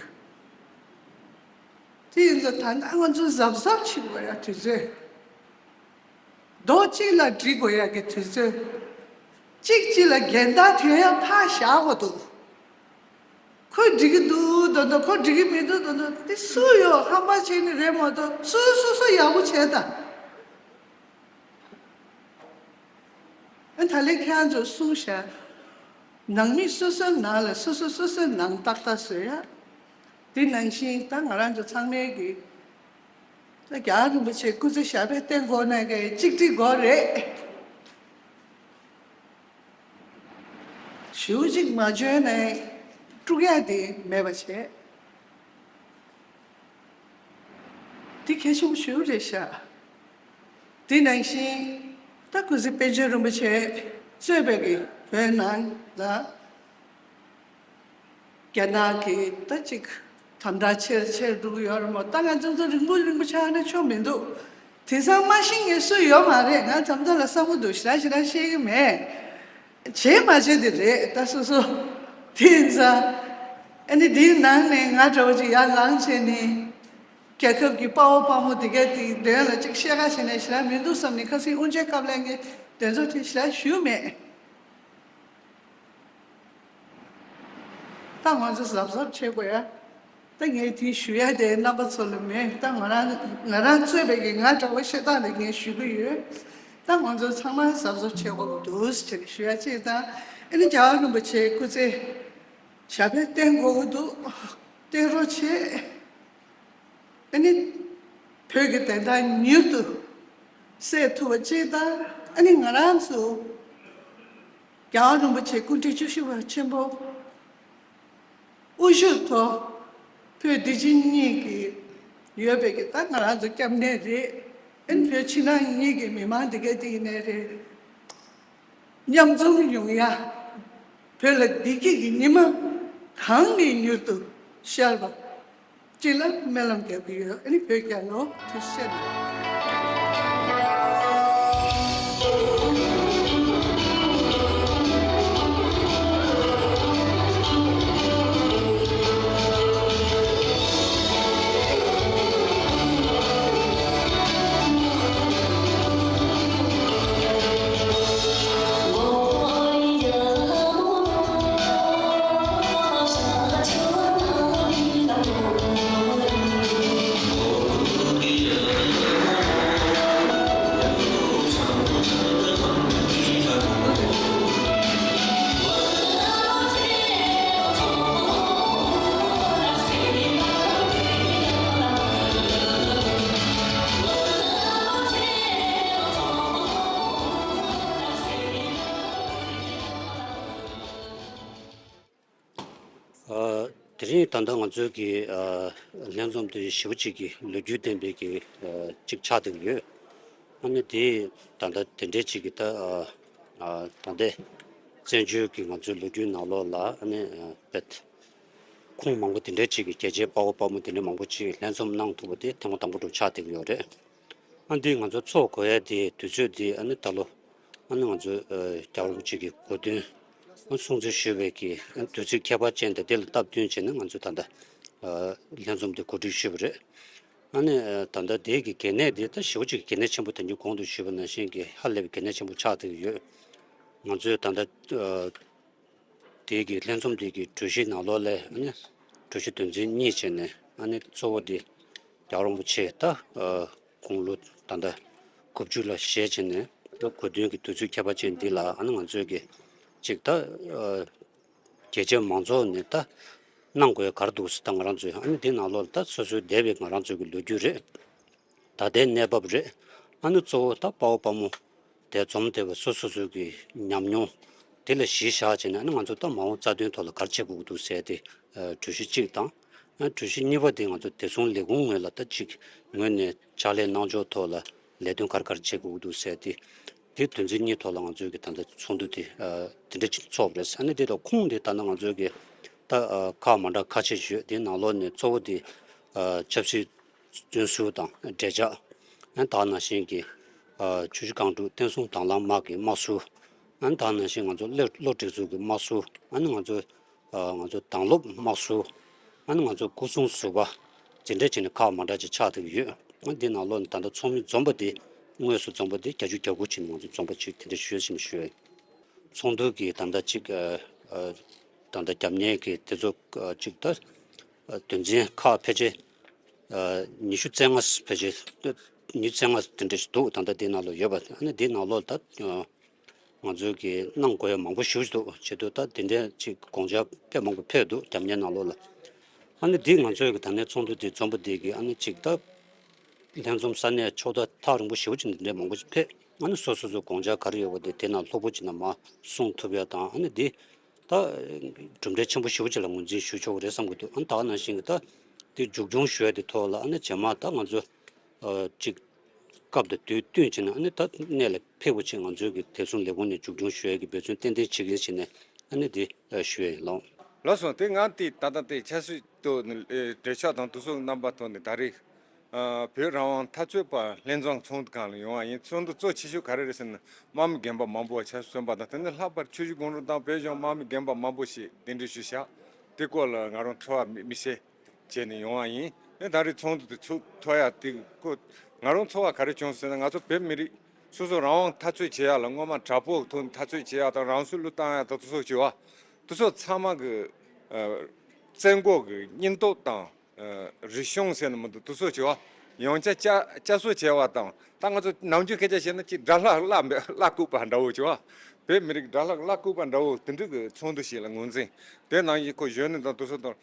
དེ་ཡིན་ཙང་ད་ལྟ་ང་ཚོ་གཟབ་གཟབ་བྱེད་དགོས་ཡ་དུས་ཚོད། རྡོ་གཅིག་ལ་སྒྲིལ་དགོས་ཡ་གི་དུས་ཚོད། གཅིག་གཅིག་ལ་འགལ་ཟླ་ཐོན་ཡ་ཕར་བཞག་དགོས་འདུག་ཁོས་འགྲིག་གི་འདུག་དོ་དོ་ཁོ་འགྲིག་གི་མི་འདུག་དོ་དོ་དེ་སུ་ཡོད་ཧམ་པ་བྱས་ནས་རེད་མ་གཏོགས་སུ་སོ་སོ་ཡག་པོ་བྱས་དང་། ཨ་ད་ལན་ཁྱེད་རང་ཚོ་གསུངས་ཤག་ནང་མི་སོ་སོའི་ནང་ལ་སོ་སོ་སོ་སོའི་ནང་ཏག་ཏག་བཟོས་ཡ། དེ་ནང་བཞིན་ད་ང་རང་ཚོ་ཚང་མས་ཀྱི་ད་རྒྱལ་བ་རིན་པོ་ཆེ་སྐུ་ཚེ་ཞབས་པད་བརྟན་དགོས་ན་གི་གཅིག་སྒྲིལ་དགོས་རེད། ཞེ་པོ་ཅིག་མ་འཇོན་ནས་དཀྲུག་ཡ་དེ་མེད་པ་བྱས། དེ་གལ་ཆེན་པོ་ཞེ་པོ་རེད་ཤག་དེ་ནང་བཞིན་ད་སྐུ་ཚེ་དཔལ་འབྱོར་རིན་པོ་ཆེ་གཙོས་པའི་གི་བོད་ནང་ལ་རྒྱ་ནག་གི་ད་ཅིག་དམ་དྲག་ཆེར་ཆེར་འགྲོ་གི་ཡོད་རེད་མོ། ད་ང་ཚོ་ཚོ་རིང་པོ་རིང་པོ་ཆགས་ན་ཆོ་མི་འདུག་དེང་སང་མ་ཤེས་མཁན་སུ་ཡོད་མ་རེད། ང་མཚམས་མཚམས་ལ་བསམ་གི་འདུག་ཞེ་དྲག་ཞེ་དྲག་ཤེས་ཀྱི་མེད། བྱེད་མ་བྱེད་དེ་རེད་ད་སོ་སོ། དེ་ཡིན་ཙང་ཨ་ནི་དེའི་ནང་ནས་ང་འདྲ་བོ་ཅིག་ཡར་ལངས་བྱས་ནས་རྒྱལ་ཁབ་ཀྱི་དཔའ་བོ་དཔའ་མོ་དེ་གས་དེའི་དོན་ལ་ཅིག་བཤད་ཁ་བྱས་ནས་ཞེ་དྲག་མི་འདུག་བསམ་ནས་ཁ་སང་དབུ་འབྱེད་སྐབས་ལ་ངས་དེ་ཚོ་དེ་ཞེ་དྲག་ཞུས་མེད། ད་ང་ཚོ་གཟབ་གཟབ་བྱེད་དགོས་ཡ། ད་ངས་དེ་ཞུ་ཡ་དེ་རྣམ་པ་ཚོ་ལ་མེད། ད་ང་རང་ང་རང་གཙོས་པའི་གི་ང་འདྲ་བོ་བཤད་སྟངས་དེ་ངས་ཞུ་གི་ཡོད། ད་ང་ཚོ་ཚང་མ་གཟབ་གཟབ་བྱེད་དགོས་ཀྱི་འདུག་ཟེར་ཞུ་ཡ་གཅིག་དང་། ཨ་ནི་རྒྱལ་བ་རིན་པོ་ཆེ་སྐུ་ཚེ་ཞབས་པད་བརྟན་དགོས་ཀྱི་འདུག་བརྟན་རོགས་བྱེད། ཨ་ནི་བོད་ཀྱི་བདེན་མཐའ་མྱུར་དུ་གསལ་ཐུབ་པ་གཅིག་དང་། ཨ་ནི་ང་རང་ཚོ་རྒྱལ་བ་རིན་པོ་ཆེ་སྐུ་ཕྲེང་བཅུ་བཞི་པ་ཆེན་པོ་དབུ་བཞུགས་ཐོག་བོད་འདི་ཕྱི་གཉིས་ཀྱི་ཡོད་པའི་གི་ད་ང་རང་ཚོ་སྐྱབས་གནས་རེད། ཨ་ནི་བོད་ཕྱི་ནང་གཉིས་ཀྱི་མི་མང་འདི་ག་དེ་ཡིན་ནའི་རེད། མཉམ་འཛོམས་ཡོང་ཡ། བོད་ལ་བདེ་སྐྱིད་ཀྱི་ཉི་མ་གང་ནས་མྱུར་དུ་ཤར་བ་ཅིག་ལ་སྨོན་ལམ་རྒྱག་གི་ཡོད། ཨ་ནི་བོད་རྒྱལ་ལོ། ཐུགས་རྗེ་ཆེ། ཨ། དེ་རིང་ད་ལྟ་ང་ཚོའི་གི་ཨ་ལྷན་འཛོམས་དེ་ཞེ་པོ་ཅིག་གི་ལོ་རྒྱུས་ལྡན་པའི་གི་ཨ་ཅིག་ཆགས་བསྡད་ཀྱི་ཡོད། ཨ་ནི་དེ་ད་ལྟ་དེ་འདྲའི་ཅིག་གི་ད་ཨ་ཨ་ད་ལྟའི་བཙན་བྱོལ་གྱི་ང་ཚོའི་ལོ་རྒྱུས་ནང་ལོགས་ལ་ཨ་ནི་ཨ་བེད་ཁུངས་མང་པོ་དེ་འདྲའི་ཅིག་གི་རྒྱལ་གཅེས་དཔའ་བོ་དཔའ་མོ་དེ་འདྲའི་མང་པོ་ཅིག་ལྷན་འཛོམས་གནང་ཐུབ་པ་དེ་ཐེངས་མ་དང་པོ་འདྲ་ཆགས་བསྡད་ཀྱི་ཡོད་རེད། ཨ་འདི་ང་ཚོ་ཚོགས་དགོས་ཡ་དེ་དུས་ཚོད་དེ་ཨ་ནི་ད་ལོ་ཨ་ནི་ང་ཚོ་ཨ་རྒྱལ་བ་རིན་པོ་ཆེ་གི་གོ་སྟོན་ཨ་སྲུང་བརྩི་ཞུ་བའི་གི་ཨ་དུས་ཚོད་ཁྱད་པར་ཅན་དང་དེ་ལ་སྟབས་བསྟུན་བྱས་ནས་ང་ཚོ་ད་ལྟ་ཨ་ལྷན་འཛོམས་དེ་གོ་སྒྲིག་ཞུས་པ་རེད། ཨ་ནི་ཨ་ད་ལྟ་དེ་གི་གལ་གནད་དེ་ད་ཞེ་པོ་ཅིག་གལ་གནད་ཆེན་པོ་དང་གོང་དུ་ཞུས་པ་ནང་བཞིན་གི་ཧ་ལས་པའི་གལ་གནད་ཆེན་པོ་ཆགས་བསྡད་ཀྱི་ཡོད། ང་ཚོས་ད་ལྟ་ཨ་དེ་གི་ལྷན་འཛོམས་དེ་གི་གྲོས་གཞི་ནང་ལོགས་ལ་ཨ་ནི་གྲོས་གཞི་དོན་ཚན་གཉིས་བྱས་ནས་ཨ་ནི་གཙོ་བོ་དེ་རྒྱལ་བ་རིན་པོ་ཆེ་ད་ཨ་དགུང་ལོ་ད་ལྟ་དགུ་བཅུ་ལ་བཞེས་བྱས་ནས་ད་གོ་སྟོན་གྱི་དུས་ཚོད་ཁྱད་པར་ཅན་འདི་ལ་ཨ་ནི་ང་ཚོས་གི་ཅིག་ད་ཨ་རྒྱལ་སྤྱིའི་མང་ཚོགས་ནས་ད་གནང་དགོས་ག་རེ་འདུག་ཟེར་ད་ང་རང་ཚོས་ཨ་ནི་འདི་ནང་ལོགས་ལ་ད་སོ་སོའི་འདས་པའི་ང་རང་ཚོའི་གི་ལོ་རྒྱུས་རེད། ད་ལྟའི་གནས་བབ་རེད། ཨ་ནི་གཙོ་བོ་ད་དཔའ་བོ་དཔའ་མོ་དེ་འཛོམས་བསྡད་པ་སོ་སོ་སོ་གི་ཉམས་མྱོང་དེ་ལ་གཞི་བཞག་བྱས་ནས་ཨ་ནི་ང་ཚོ་ད་མ་འོངས་རྩ་དོན་ཐོག་ལ་ག་རེ་བྱེད་དགོས་ཀྱི་འདུག་ཟེར་ཏེ་ཨ་གྲོས་གཞི་གཅིག་དང་། ཨ་གྲོས་གཞི་གཉིས་པ་དེ་ང་ཚོ་བདེ་སྲུང་ལས་ཁུངས་ངོས་ལ་ད་གཅིག་ངོས་ནས་ཕྱག་ལས་གནང་ཕྱོགས་ཐོག་ལ་ལས་དོན་ག་རེ་ག་རེ་བྱེད་དགོས་ཀྱི་འདུག་ཟེར་ཏེ་དེ་དོན་ཚན་གཉིས་ཐོག་ལ་ང་ཚོའི་གི་ད་ལྟ་ཚོགས་འདུ་དེ་ཨ་དེ་འདྲ་ཅིག་ཚོགས་པ་རེད། ཨ་ནི་དེ་དང་ཁུངས་དེ་ད་ལྟ་ང་ཚོའི་གི་ད་ཨ་ཁག་མ་འདྲ་ཁག་ཆེ་ཡོད། དེ་ནང་ལོགས་ནས་གཙོ་བོ་དེ་ཨ་ཆབ་སྲིད་བཙོན་ཟུར་དང་འབྲེལ་ཆགས། ཨ་ནི་ད་ནང་བཞིན་གྱི་ཨ་ཆུ་བཞི་སྒང་དྲུག་བསྟན་སྲུང་དྭང་བླངས་དམག་གི་དམག་ཟུར། ཨ་ནི་ད་ནང་བཞིན་ང་ཚོ་གློ་གློ་སྒྲིག་འཛུགས་ཀྱི་དམག་ཟུར། ཨ་ནི་ང་ཚོ་ཨ་ང་ཚོ་དྭང་སློབ་དམག་ཟུར། ཨ་ནི་ང་ཚོ་སྐུ་སྲུང་ཟུར་པ། དེ་འདྲ་བྱས་ནས་ཁག་མ་འདྲ་ཅིག་ཆགས་བསྡད་ཀྱི་ཡོད། ཨ་ནི་འདི་ནང་ལོགས་ནས་ད་ལྟ་ཚོགས་མི་འཛོམས་པ་དེ་དངོས་སུ་འཛོམས་པ་དེ་བརྒྱད་ཅུ་གྱ་དགུ་ཕྱིན་ང་ཚོ་འཛོམས་པ་ཅིག་དེ་འདྲ་ཞུས་ཟིན་ཞུས། ཚོགས་འདུ་གི་ད་ལྟ་ཅིག་ཨ་ཨ་ད་ལྟ་རྒྱབ་གཉེར་གྱི་དེ་ཚོ་ཨ་ཅིག་ད་ཨ་དོན་ཚན་ཁག་ཕལ་ཆེར་ཨ་ཉི་ཤུ་རྩ་ལྔ་ཕལ་ཆེར་ཉི་ཤུ་རྩ་ལྔ་དེ་འདྲ་ཞིག་འདུག་ད་ལྟ་དེ་ནང་ལོགས་ཡོད་པ། ཨ་ནི་དེ་ནང་ལོགས་ད་ཨ་ང་ཚོས་ཀྱི་གནང་དགོས་ཡ་མང་པོ་ཞེ་པོ་ཅིག་འདུག་བྱེད་དུས་ད་དེ་འདྲ་ཅིག་དགོངས་འཆར་དཔེ་མང་པོ་ཕེབས་འདུག་རྒྱབ་གཉེར་ནང་ལོགས་ལ། ཨ་ནི་འདི་ང་ཚོའི་གི་ད་ནས་ཚོགས་འདུ་འདི་འཛོམས་པ་འདི་གི་ཨ་ནི་ཅིག་ད་ལྷན་འཛོམས་ས་གནས་ཕྱོགས་མཐའ་ཐག་རིང་པོ་ཞེ་པོ་ཅིག་ནས་འདི་འདྲའི་མང་པོ་ཅིག་ཕེབས། ཨ་ནི་སོ་སོ་སོའི་དགོངས་འཆར་ག་རེ་ཡོད་པ་དེ་དེ་ནང་ལྷུག་པོ་ཅིག་ནང་མར་གསུང་ཐུབ་ཡ་དང་། ཨ་ནི་འདི་ད་གྲུབ་འབྲས་ཆེན་པོ་ཞེ་པོ་ཅིག་ལ་ངོས་འཛིན་ཞུ་ཆོག་གི་རེད་བསམ་གི་འདུག་ཨ་ནི་ད་ག་ནང་བཞིན་གི་ད་འདི་མཇུག་སྐྱོང་ཞུ་ཡ་དེ་ཐོག་ལ་ཨ་ནི་རྗེས་མ་ད་ང་ཚོ་ཨ་ཅིག་སྐབས་དང་དུས་བསྟུན་བྱས་ནས་ཨ་ནི་ད་གནད་ལ་འཕེབས་པོ་ཆེ་ང་ཚོའི་གི་བདེ་སྲུང་ལས་ཁུངས་ནས་མཇུག་སྐྱོང་ཞུ་ཡ་གི་འབད་བརྩོན་ཏན་ཏན་བྱེད་ཀྱི་ཡིན་ཟེར་ནས་ཨ་ནི་འདི་ཞུ་ཡ་ཡིན་ལགས། ལགས་སོ། དེ་ང་དེ་ད་ལྟ་དེ་ཆབ་སྲིད་དུ་ནི་ཨེ་འབྲེལ་ཆགས་དང་དུས་ཚོད་རྣམ་པ་ཐོག་ནས་ད་རེས་ཨ་བོད་རང་དབང་འཐབ་རྩོད་པ་ལྷན་འཛོམས་ཚོགས་འདུ་ཁང་ལ་ཡོང་བ་ཡིན། ཚོགས་འདུ་གཙོ་ཆེ་ཤོས་ག་རེ་རེད་ཟེར་ན་དམག་མི་རྒན་པ་མང་པོ་ཆ་གསོན་པ་དང་། དེ་ནས་ལྷག་པར་ཆུ་བཞི་སྒང་དྲུག་དང་བོད་གཞུང་དམག་མི་རྒན་པ་མང་པོ་ཞིག་གདན་འདྲེན་ཞུས་བཞག་དེ་སྐོར་ལ་ང་རང་ཚོར་བ་མི་མི་ཤེས་བྱས་ནས་ཡོང་བ་ཡིན། ཨེ་ད་རེས་ཚོགས་འདུ་དེ་ཚུགས་ཐུབ་ཡ་དེ་ཁོ་ང་རང་ཚོར་བ་ག་རེ་བྱུང་ཟེར་ན། ང་ཚོ་བོད་མི་རིགས་སོ་སོ་རང་དབང་འཐབ་རྩོད་བྱེད་ཡ་ལ་སྔོན་མ་དྲག་པོ་ཐོག་ནས་འཐབ་རྩོད་བྱེད་ཡ་དང་རང་སྲོག་བློས་བཏང་ཡ་དང་དེ་ཚོ་བྱེད་པ་དེ་ཚོ་ཚང་མ་གི་ཨ་བཙན་འགོག་གི་སྙིང་སྟོབས་དང་། ཨ་རིག་གཞུང་ཟེར་ན་མི་འདུག་དེ་ཚོ་བྱེད་པ་ཡང་བསྐྱར་བསྐྱར་བསྐྱར་གསོ་བྱེད་པ་དང་། ད་ང་ཚོ་ནམ་རྒྱུན་སྐད་ཆ་བཤད་ན་ཅིག་དགྲ་ལྷ་བླ་མེད་བླ་བཀོད་པ་འདྲ་བོ་བྱེད་པ། བོད་མི་རིགས་དགྲ་ལྷ་བླ་བཀོད་པ་འདྲ་བོ་དེ་འདྲ་གི་ཚོགས་འདུ་ཞིག་ལ་ངོས་འཛིན། དེ་ནང་བཞིན་ཁོ་གཞོན་ནུ་དང་དེ་ཚོ་དང་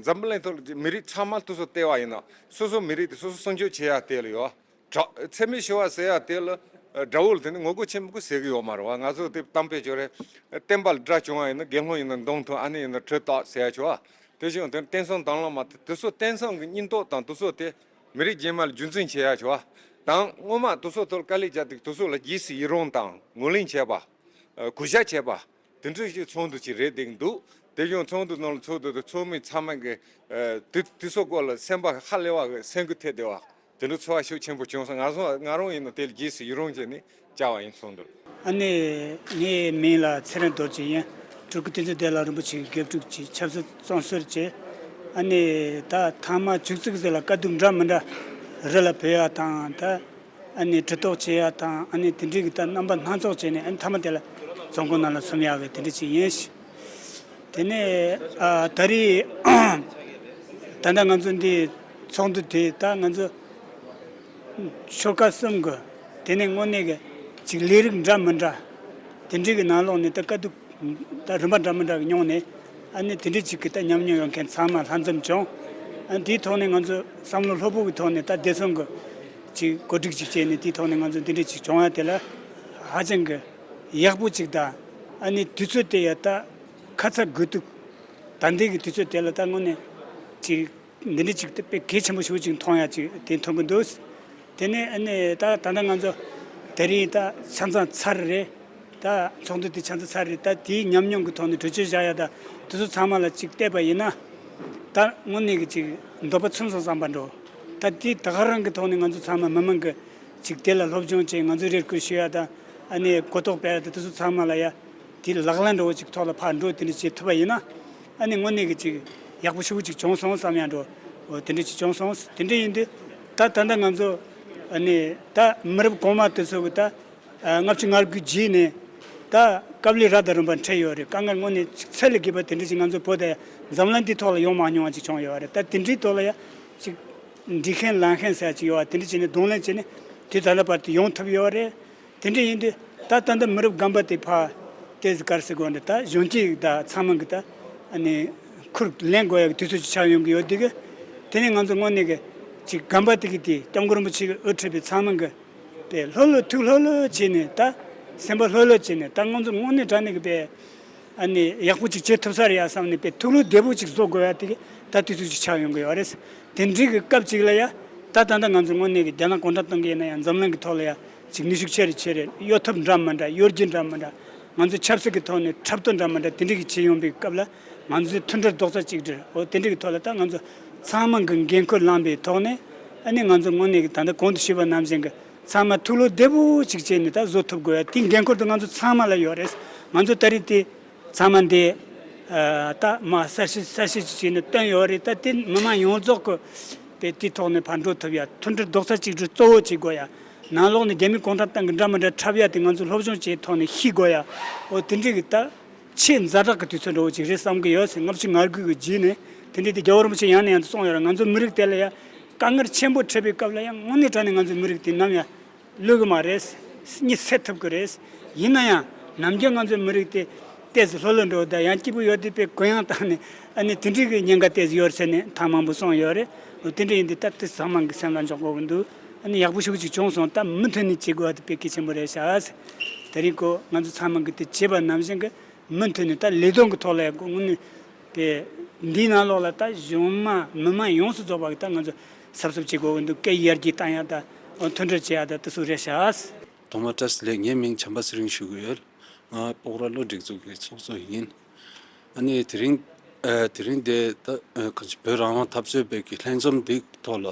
འཛམ་བུ་གླིང་ཐོག་ལ་མི་རིགས་ཚང་མ་དེ་ཚོ་བལྟས་པ་ཡིན་ན་སོ་སོ་མི་རིགས་དེ་སོ་སོ་སྲུང་སྐྱོབ་བྱེད་ཡ་དེ་ལ་ཡོད། དྲག་འཚེ་མེད་ཞི་བ་ཟེར་ཡ་དེ་ལ་དགྲ་བོ་ལ་དེ་ནི་ངོ་རྒོལ་ཆེན་པོ་ཟེར་གི་ཡོད་མ་རེད་བ། ང་ཚོ་དེ་གཏམ་དཔེ་བརྗོད་རེད། བསྟན་པ་ལ་དགྲ་བྱུང་བ་ཡིན་ན་དགེ་སློང་ཡིན་ན་མདུང་ཐུག་ཨ་ནེ་ཡིན་ན་གྲི་བཏགས་ཟེར་ཡ་བྱེད་པ། དེ་བཞིན་དེ་བསྟན་སྲུང་དང་བླངས་མ་དེ་ཚོ་བསྟན་སྲུང་གི་སྙིང་སྟོབས་དང་དེ་ཚོ་དེ་མི་རིགས་རྗེས་མ་ལ་རྒྱུན་འཛིན་བྱེད་ཡ་བྱེད་པ་དང་། སྔོན་མ་དེ་ཚོ་ཐོག་དཀའ་ལས་བརྒྱབ་དུས་དེ་ཚོ་ལ་རྗེས་སུ་ཡི་རང་དང་ངོས་ལེན་བྱེད་པ། གུས་ཞབས་བྱེད་པ། དེ་འདྲ་ཞིག་ཚོགས་འདུ་ཅིག་རེད་བསྡད་ཀྱི་འདུག་དེ་བཞིན་ཚོགས་འདུ་ནང་ལ་ཚོགས་འདུ་དང་ཚོགས་མི་ཚང་མ་གི་དེ་དེ་ཚོ་སྐོར་ལ་སེམས་པ་ཧ་ལས་པ་གི་སེམས་འགུལ་ཐེབས་བསྡད་པ། དེ་འདྲ་ཚོར་བ་ཤུགས་ཆེན་པོ་བྱུང་སོང་། ང་ཚོ་ང་རང་ཡིན་ན་དེ་ལ་རྗེས་སུ་ཡི་རང་བྱས་ནས་བཅར་བ་ཡིན། ཚོགས་འདུར། ཨ་ནི་ངའི་མིང་ལ་ཚེ་རིང་རྡོ་རྗེ་ཡིན། སྤྲུལ་སྐུ་བསྟན་འཛིན་བདེ་ལེགས་རིན་པོ་ཆེའི་དགེ་ཕྲུག་ཅིག་ཆབ་སྲིད་བཙོན་ཟུར་བྱས། ཨ་ནི་ད་ཐ་མ་བཅུ་གཅིག་ཙམ་ལ་དཀའ་སྡུག་འདྲ་མི་འདྲ་རི་ལ་བུད་ཡ་དང་། ད་ཨ་ནི་གྲི་ཐོག་བྱེད་ཡ་དང་། ཨ་ནི་དེ་འདྲའི་གི་ད་རྣམ་པ་སྣ་ཚོགས་བྱས་ནས། ཨ་ནི་ཐ་མ་དེ་ལ་བཙོན་ཁང་ནང་ལ་སོང་ཡ་གི་དེ་འདྲ་ཅིག་ཡིན། དེ་ནས་ཨ་ད་རེས་ད་ལྟ་ང་ཚོ་འདི་ཚོགས་འདུ་དེ་ད་ང་ཚོ་ཆོལ་ཁ་གསུམ་གི་དེ་ནས་དངོས་གནས་གི་ཅིག་ལས་རིགས་འདྲ་མི་འདྲ་དེ་འདྲའི་གི་ནང་ལོགས་ནས་ད་དཀའ་སྡུག་ད་རིམ་པ་འདྲ་མི་འདྲ་གི་མྱོང་ནས། ཨ་ནི་དེ་འདྲའི་ཅིག་གི་ད་ཉམས་མྱོང་ཡོད་མཁན་ཚང་མ་ལྷན་འཛོམས་བྱུང་། ཨ་ནི་དེའི་ཐོག་ནས་ང་ཚོ་བསམ་བློ་ལྷོད་པོ་གི་ཐོག་ནས་ད་བདེ་སྲུང་གི་ཅིག་གོ་སྒྲིག་ཅིག་བྱས་ནས། དེའི་ཐོག་ནས་ང་ཚོ་འདི་འདྲའི་ཅིག་བྱུང་ཡ་དེ་ལ་ཧ་ཅང་གི་ཡག་པོ་ཅིག་དང་། ཨ་ནི་དུས་ཚོད་དེ་ཡ་ད་ཁ་ཚ་དགོས་གཏུགས། ད་ལྟའི་གི་དུས་ཚོད་དེ་ལ་ད་དངོས་གནས་ཅིག་འདི་འདྲ་ཅིག་དཔེ་གལ་ཆེན་པོ་ཞེ་པོ་ཅིག་མཐོང་ཡ་ཅིག་དེ་མཐོང་གི་འདུག་དེ་ནས་ཨ་ནི་ད་ད་ལྟ་ང་ཚོ་དེ་རིང་ད་ཆ་ཚང་ཚར་རེད། ད་ཚོགས་འདུ་དེ་ཆ་ཚང་ཚར་རེད། ད་དེའི་ཉམས་མྱོང་གི་ཐོག་ནས་གྲོས་ཆོད་བཞག་ཡ་ད་དེ་ཚོ་ཚང་མ་ལ་ཅིག་བལྟས་པ་ཡིན་ན། ད་དངོས་གནས་གི་ཅིག་འདོད་པ་ཚིམ་སོང་བསམ་པ་འདྲ། ད་དེ་ད་ག་རང་གི་ཐོག་ནས་ང་ཚོ་ཚང་མ་མི་མང་གི་ ཅིག་དེ་ལ་སློབ་སྦྱོང་བྱས། ང་ཚོས་རེ་སྐུལ་ཞུ་ཡ་དང་། ཨ་ནི་གོ་རྟོགས་སྤེལ་ཡ་དང་། དེ་ཚོ་ཚང་མ་ལ་ཡ་དེ་ལག་ལེན་འདྲ་བོ་ཅིག་ཐོག་ལ་ཕར་འགྲོ་དེ་འདྲ་བྱེད་ཐུབ་པ་ཡིན་ན། ཨ་ནི་དངོས་གནས་ཀྱི་ཅིག་ཡག་པོ་ཞེ་པོ་ཅིག་བྱུང་སོང་བསམ་ཡ་འདྲ་བོ་དེ་འདྲ་ཅིག་བྱུང་སོང་། དེ་འདྲ་ཡིན་དུས་ད་ད་ལྟ་ང་ཚོ་ཨ་ནི་ད་མི་རབས་གོང་མ་དེ་ཚོ་གི་ད་ལྔ་བཅུ་ང་དགུ་རྗེས་ནས་ད་དཀའ་ལས་རབ་དང་རིམ་པ་འཕྲད་ཡོད་རེད། དཀའ་ངལ་དངོས་གནས་ཅིག་ཚད་ལས་བརྒལ་བ་དེ་འདྲ་ཅིག་ང་ཚོ་བོད་དེ་འཛམ་གླིང་འདིའི་ཐོག་ལ་ཡོང་མ་མྱོང་བ་ཅིག་བྱུང་ཡོད་རེད། ད་དེ་འདྲའི་ཐོག་ལ་ཡ་ཅིག་འགྲིག་མཁན་ལངས་མཁན་ཟེར་ཅིག་ཡོད་པ་དེ་འདྲ་བྱས་ནས་གདོང་ལེན་བྱས་ནས་དེ་ད་ལྟ་བར་དུ་ཡོང་ཐུབ་ཡོད་རེད། དེ་འདྲ་ཡིན་དུས་ད་ད་ལྟ་མི་རབས་རྒན་པ་དེ་ཕར་ཏོག་ཙམ་ག་རེ་ཟེར་དགོས་འདྲ། ད་གཞོན་སྐྱེས་ད་ཚང་མ་གི་ད་ཨ་ནི་ཁུར་ལེན་དགོས་ཡག་གི་དུས་ཚོད་ཅིག་ཆགས་ཡོང་གི་ཡོད་དུས་གི། དེ་ནས་ང་ཚོ་དངོས་གནས་གི་ཅིག་རྒན་པ་དེ་གི་དེ་སྐྱབས་མགོན་རིན་པོ་ཆེ་གི་དབུ་ཁྲིད་པའི་ཚང་མ་གི་དཔེ་ལྷོད་ལྷོད་ཐུགས་ལྷོད་ལྷོད་བྱས་ནས། ད་སེམས་པ་ལྷོད་ལྷོད་བྱས་ནས། ད་ང་ཚོ་དངོས་གནས་དྲང་གནས་ཀྱི་དཔེ་ཨ་ནི་ཡག་པོ་ཅིག་བྱེད་ཐུབ་ས་རེད་ཡ་བསམ་ནས་དཔེ་ཐུགས་ལྷོད་བདེ་པོ་ཅིག་བཟོ་དགོས་ཡ་དེ་གི་ད་དུས་ཚོད་ཅིག་ཆགས་ཡོང་གི་ཡོད་རེད། དེ་འདྲའི་གི་སྐབས་ཅིག་ལ་ཡ་ད་ད་ལྟ་ང་ཚོ་དངོས་གནས་ཀྱི་རྒྱ་ནག་གུང་ཁྲན་ཏང་གིས་ཡིན་ན་ཡང་འཛམ་གླིང་གི་ཐོག་ལ་ཡ་ཅིག་ནུས་ཤུགས་ཆེ་རུ་ཆེ་རུ། གཡོ་ཐབས་འདྲ་མི་འདྲ། གཡོ་སྒྱུ་འདྲ་མི་འདྲ། ང་ཚོ་ཆབ་སྲིད་ཀྱི་ཐོག་ནས་འཁྲབ་སྟོན་འདྲ་མི་འདྲ་དེ་འདྲ་གི་བྱེད་ཡོང་པའི་སྐབས་ལ། ང་ཚོས་མཐུན་སྒྲིལ་རྡོག་རྩ་གཅིག་སྒྲིལ། འོ་དེ་འདྲ་གི་ཐོག་ལ་ད་ང་ཚོ་ཚང་མ་གི་འགན་ཁུར་བླངས་པའི་ཐོག་ནས། ཨ་ནི་ང་ཚོ་དངོས་གནས་ཀྱི་ད་ལྟ་གོང་དུ་ཞུས་པ་ནང་བཞིན་གྱི་ཚང་མ་ཐུགས་བློ་བདེ་པོ་ཅིག་བྱས་ནས་ད་བཟོ་ཐུབ་དགོས་ཡ་དེའི་འགན་ཁུར་དེ་ང་ཚོ་ཚང་མ་ལ་ཡོད་རེད། ང་ཚོ་ད་རེས་དེ་ཚང་མ་འདི་ཨ་ད་མར་གསལ་བཤད་གསལ་བཤད་ཅིག་བྱས་ནས་བཏོན་ཡོད་རེད། ད་དེ་མི་མང་ཡོངས་རྫོགས་ཀྱི་དཔེ་དེའི་ཐོག་ནས་ཕར་འགྲོ་ཐུབ་ཡ། མཐུན་སྒྲིལ་རྡོག་རྩ་གཅིག་སྒྲིལ་གཙོ་བོ་བྱེད་དགོས་ཡ། ནང་ལོགས་ནས་རྒྱ་མི་གུང་ཁྲན་ཏང་གི་འདྲ་མི་འདྲ་འཁྲབ་ཡ་དེ་ང་ཚོ་སློབ་སྦྱོང་བྱེད་ཐོག་ནས་ཤེས་དགོས་ཡ། འོ་དེ་འདྲའི་གི་ད་ཆེས་ཛ་དྲག་གི་དུས་ཚོད་འདྲ་བོ་ཅིག་རེད་བསམ་གི་ཡོད་ཟེར། ལྔ་བཅུ་ང་དགུ་གི་རྗེས་ནས་དེ་འདྲའི་དེ་རྒྱལ་བ་རིན་པོ་ཆེ་ཡང་ནས་ཡང་དུ་གསུངས་ཡོད་རེད། ང་ཚོ་མི་རིགས་དེ་ལ་ཡ་དཀའ་ངལ་ཆེན་པོ་འཕྲད་པའི་སྐབས་ལ་ཡང་དངོས་གནས་དྲང་གནས་ང་ཚོའི་མི་རིགས་དེ་ནམ་ཡང་ལུས་གི་མ་རེད། གཉིད་སད་ཐུབ་གི་རེད། ཡིན་ན་ཡང་ནམ་རྒྱུན་ང་ཚོའི་མི་རིགས་དེ་ཏོག་ཙམ་ལྷོད་ལྷོད་འགྲོ། ད་ཡང་སྐྱིད་པོ་ཡོད་དུས་དཔེ་གུ་ཡངས་བཏང་ནས། ཨ་ནི་དེ་འདྲའི་གི་ཉེན་ཁ་ཏོག་ཙམ་ཡོད་ཟེར་ནས་ཐེངས་མང་པོ་གསུངས་ཡོད་རེད། འོ་དེ་འདྲ་ཡིན་དུས་ད་དེ་ཚང་མ་གི་སེམས་ལ་འཇོག་དགོས་གི་འདུག་ཨ་ནི་ཡག་པོ་ཞེ་པོ་ཅིག་བྱུང་སོང་། ད་མུ་མཐུད་ནས་བྱེད་དགོས་པ་དེ་དཔེ་གལ་ཆེན་པོ་རེད་ཤག་དེ་རིང་ཁོ་ང་ཚོ་ཚང་མ་གི་དེ་བྱས་པ་ནང་བཞིན་གི་མུ་མཐུད་ནས་ད་ལས་དོན་གྱི་ཐོག་ལ་ཡང་དངོས་གནས་དེ་འདིའི་ནང་ལོགས་ལ་ད་གཞུང་མང་མི་མང་ཡོངས་སུ་རྫོགས་པ་གི་ད་ང་ཚོ་གཟབ་གཟབ་བྱེད་དགོས་ཀྱི་འདུག་སྐད་ཡར་རྒྱས་བཏང་ཡ་དང་མཐུན་སྒྲིལ་བྱེད་ཡ་དང་དེ་ཚོ་རེད་ཤག་ཐོག་མར་བཀྲ་ཤིས་བདེ་ལེགས། ངའི་མིང་བྱམས་པ་ཚེ་རིང་ཞུ་གི་ཡོད། ང་སྤོག་ར་ལྷོ་སྒྲིག་འཛུགས་ཀྱི་ཚོགས་གཙོ་ཡིན། ཨ་ནི་དེ་རིང་ཨ་དེ་རིང་འདི་ད་ཨ་ག་ཅི་བོད་རང་དབང་འཐབ་རྩོད་པའི་གི་ལྷན་འཛོམས་འདི་ཐོག་ལ་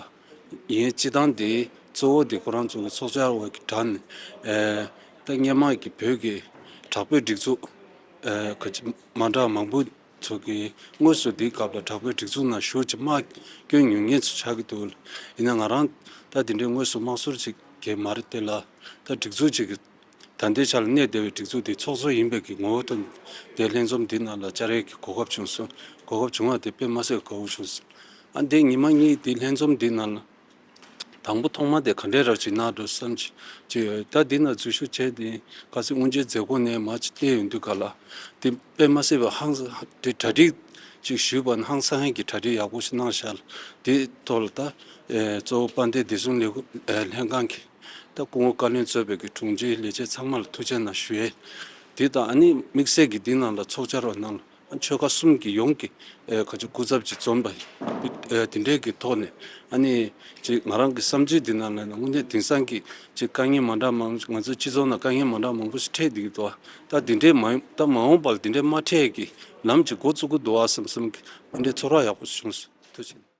ཡིན། སྤྱི་བཏང་འདི་གཙོ་བོ་འདི་ཁོ་རང་ཚོ་གི་ཚོགས་བཅར་བ་གི་གྲས་ནས་ཨ་ད་སྔོན་མ་གི་བོད་ཀྱི་དྲག་པོའི་སྒྲིག་འཛུགས་ཨ་ག་ཅི་མ་འདྲ་མང་པོ་ཚོ་གི་དངོས་སུ་འདིའི་སྐབས་ལ་དྲག་པོའི་སྒྲིག་འཛུགས་ནང་ཞེ་པོ་ཅིག་དམག་སྐྱོན་ཡོད་མཁན་ཚོ་ཆགས་ཀྱི་འདུག་ཡིན་ན་ང་རང་ད་དེ་འདྲའི་དངོས་སུ་དམག་ཟོར་ཅིག་གི་མ་རེད། དེ་ལ་ད་སྒྲིག་འཛུགས་ཅིག་གི་ད་ལྟའི་ཆ་ལ་གནས་བསྡད་པའི་སྒྲིག་འཛུགས་དེ་ཚོགས་གཙོ་ཡིན་པའི་གི་ངོ་བོ་དང་། དེ་ལྷན་འཛོམས་འདི་ནང་ལ་བཅར་ཡས་ཀྱི་གོ་སྐབས་བྱུང་སོང་། གོ་སྐབས་བྱུང་བ་དེ་དཔེ་མ་སྲིད་དགའ་བོ་བྱུང་སོང་། ཨ་འདི་ཉི་མ་གཉིས་འདི་ལྷན་འཛོམས་འདི་ནང་ལ་དང་པོ་ཐོག་མ་དེ་ག་འདྲའི་ར་ཅིག་གནང་འགྲོ་བསམ་གྱི་ཅིག་ཡོད། ད་འདི་ནང་འཛུལ་ཞུགས་བྱས་ཏེ་ག་ཚོད་དབུ་འབྱེད་མཛད་སྒོ་ནས་མར་ཅིག་བལྟས་ཡོང་དུས་ག་ལ་དེ་དཔེ་མ་སྲིད་པའི་ཧང་སང་དེ་གྲ་སྒྲིག་ཅིག་ཞུས་པ་ན་ཧང་སང་ཧང་གི་གྲ་སྒྲིག་ཡག་པོ་ཞིག་གནང་བཞག་ལ། དེ་ཐོག་ལ་ད་ཨེ་གཙོ་བོ་དཔལ་ལྡན་བདེ་སྲུང་ལས་ཁུངས་ཨེ་ལྷན་ཁང་གི་ད་སྐུ་ངོ་བཀའ་བློན་གཙོས་པའི་གི་དྲུང་ཆེའི་ལས་བྱེད་ཚང་མ་ལ་ཐུགས་རྗེ་གནང་ཞུ་ཡས། དེ་དང་ཨ་ནི་དམིགས་བསལ་གྱི་འདི་ནང་ལ་ཚོགས་བཅར་བ་རྣམས་ལ་ཆོལ་ཁ་གསུམ་གྱི་ཡོངས་ཀྱི་ཨེ་ག་ཅིག་སྐུ་ཚབ་ཅིག་འཛོམས་པ་ཡིན། ཨེ་དེ་འདྲའི་གི་ཐོག་ནས་ཨ་ནི་ཅིག་ང་རང་གི་བསམ་ཚུལ་འདི་ནང་ལ་ནི་དངོས་གནས་དེང་སང་གི་ཅིག་དཀའ་ངལ་མ་འདྲ་མང་ང་ཚོའི་སྤྱི་ཚོགས་ནང་དཀའ་ངལ་མ་འདྲ་མང་པོ་ཞིག་འཕྲད་བསྡད་ཀྱི་འདུག་ད་འདི་འདྲའི་མ་ད་མ་འོངས་པ་ལ་འདི་འདྲའི་མ་འཕྲད་ཀྱི་ལམ་ཅིག་འགོ་བཙུགས་ཀྱི་འདུག་བསམ་བསམ་གི་དེ་འདྲའི་ཚོར་བ་ཡག་པོ་ཞིག་བྱུང་སོང་། ཐུགས་རྗེ་ཆེ།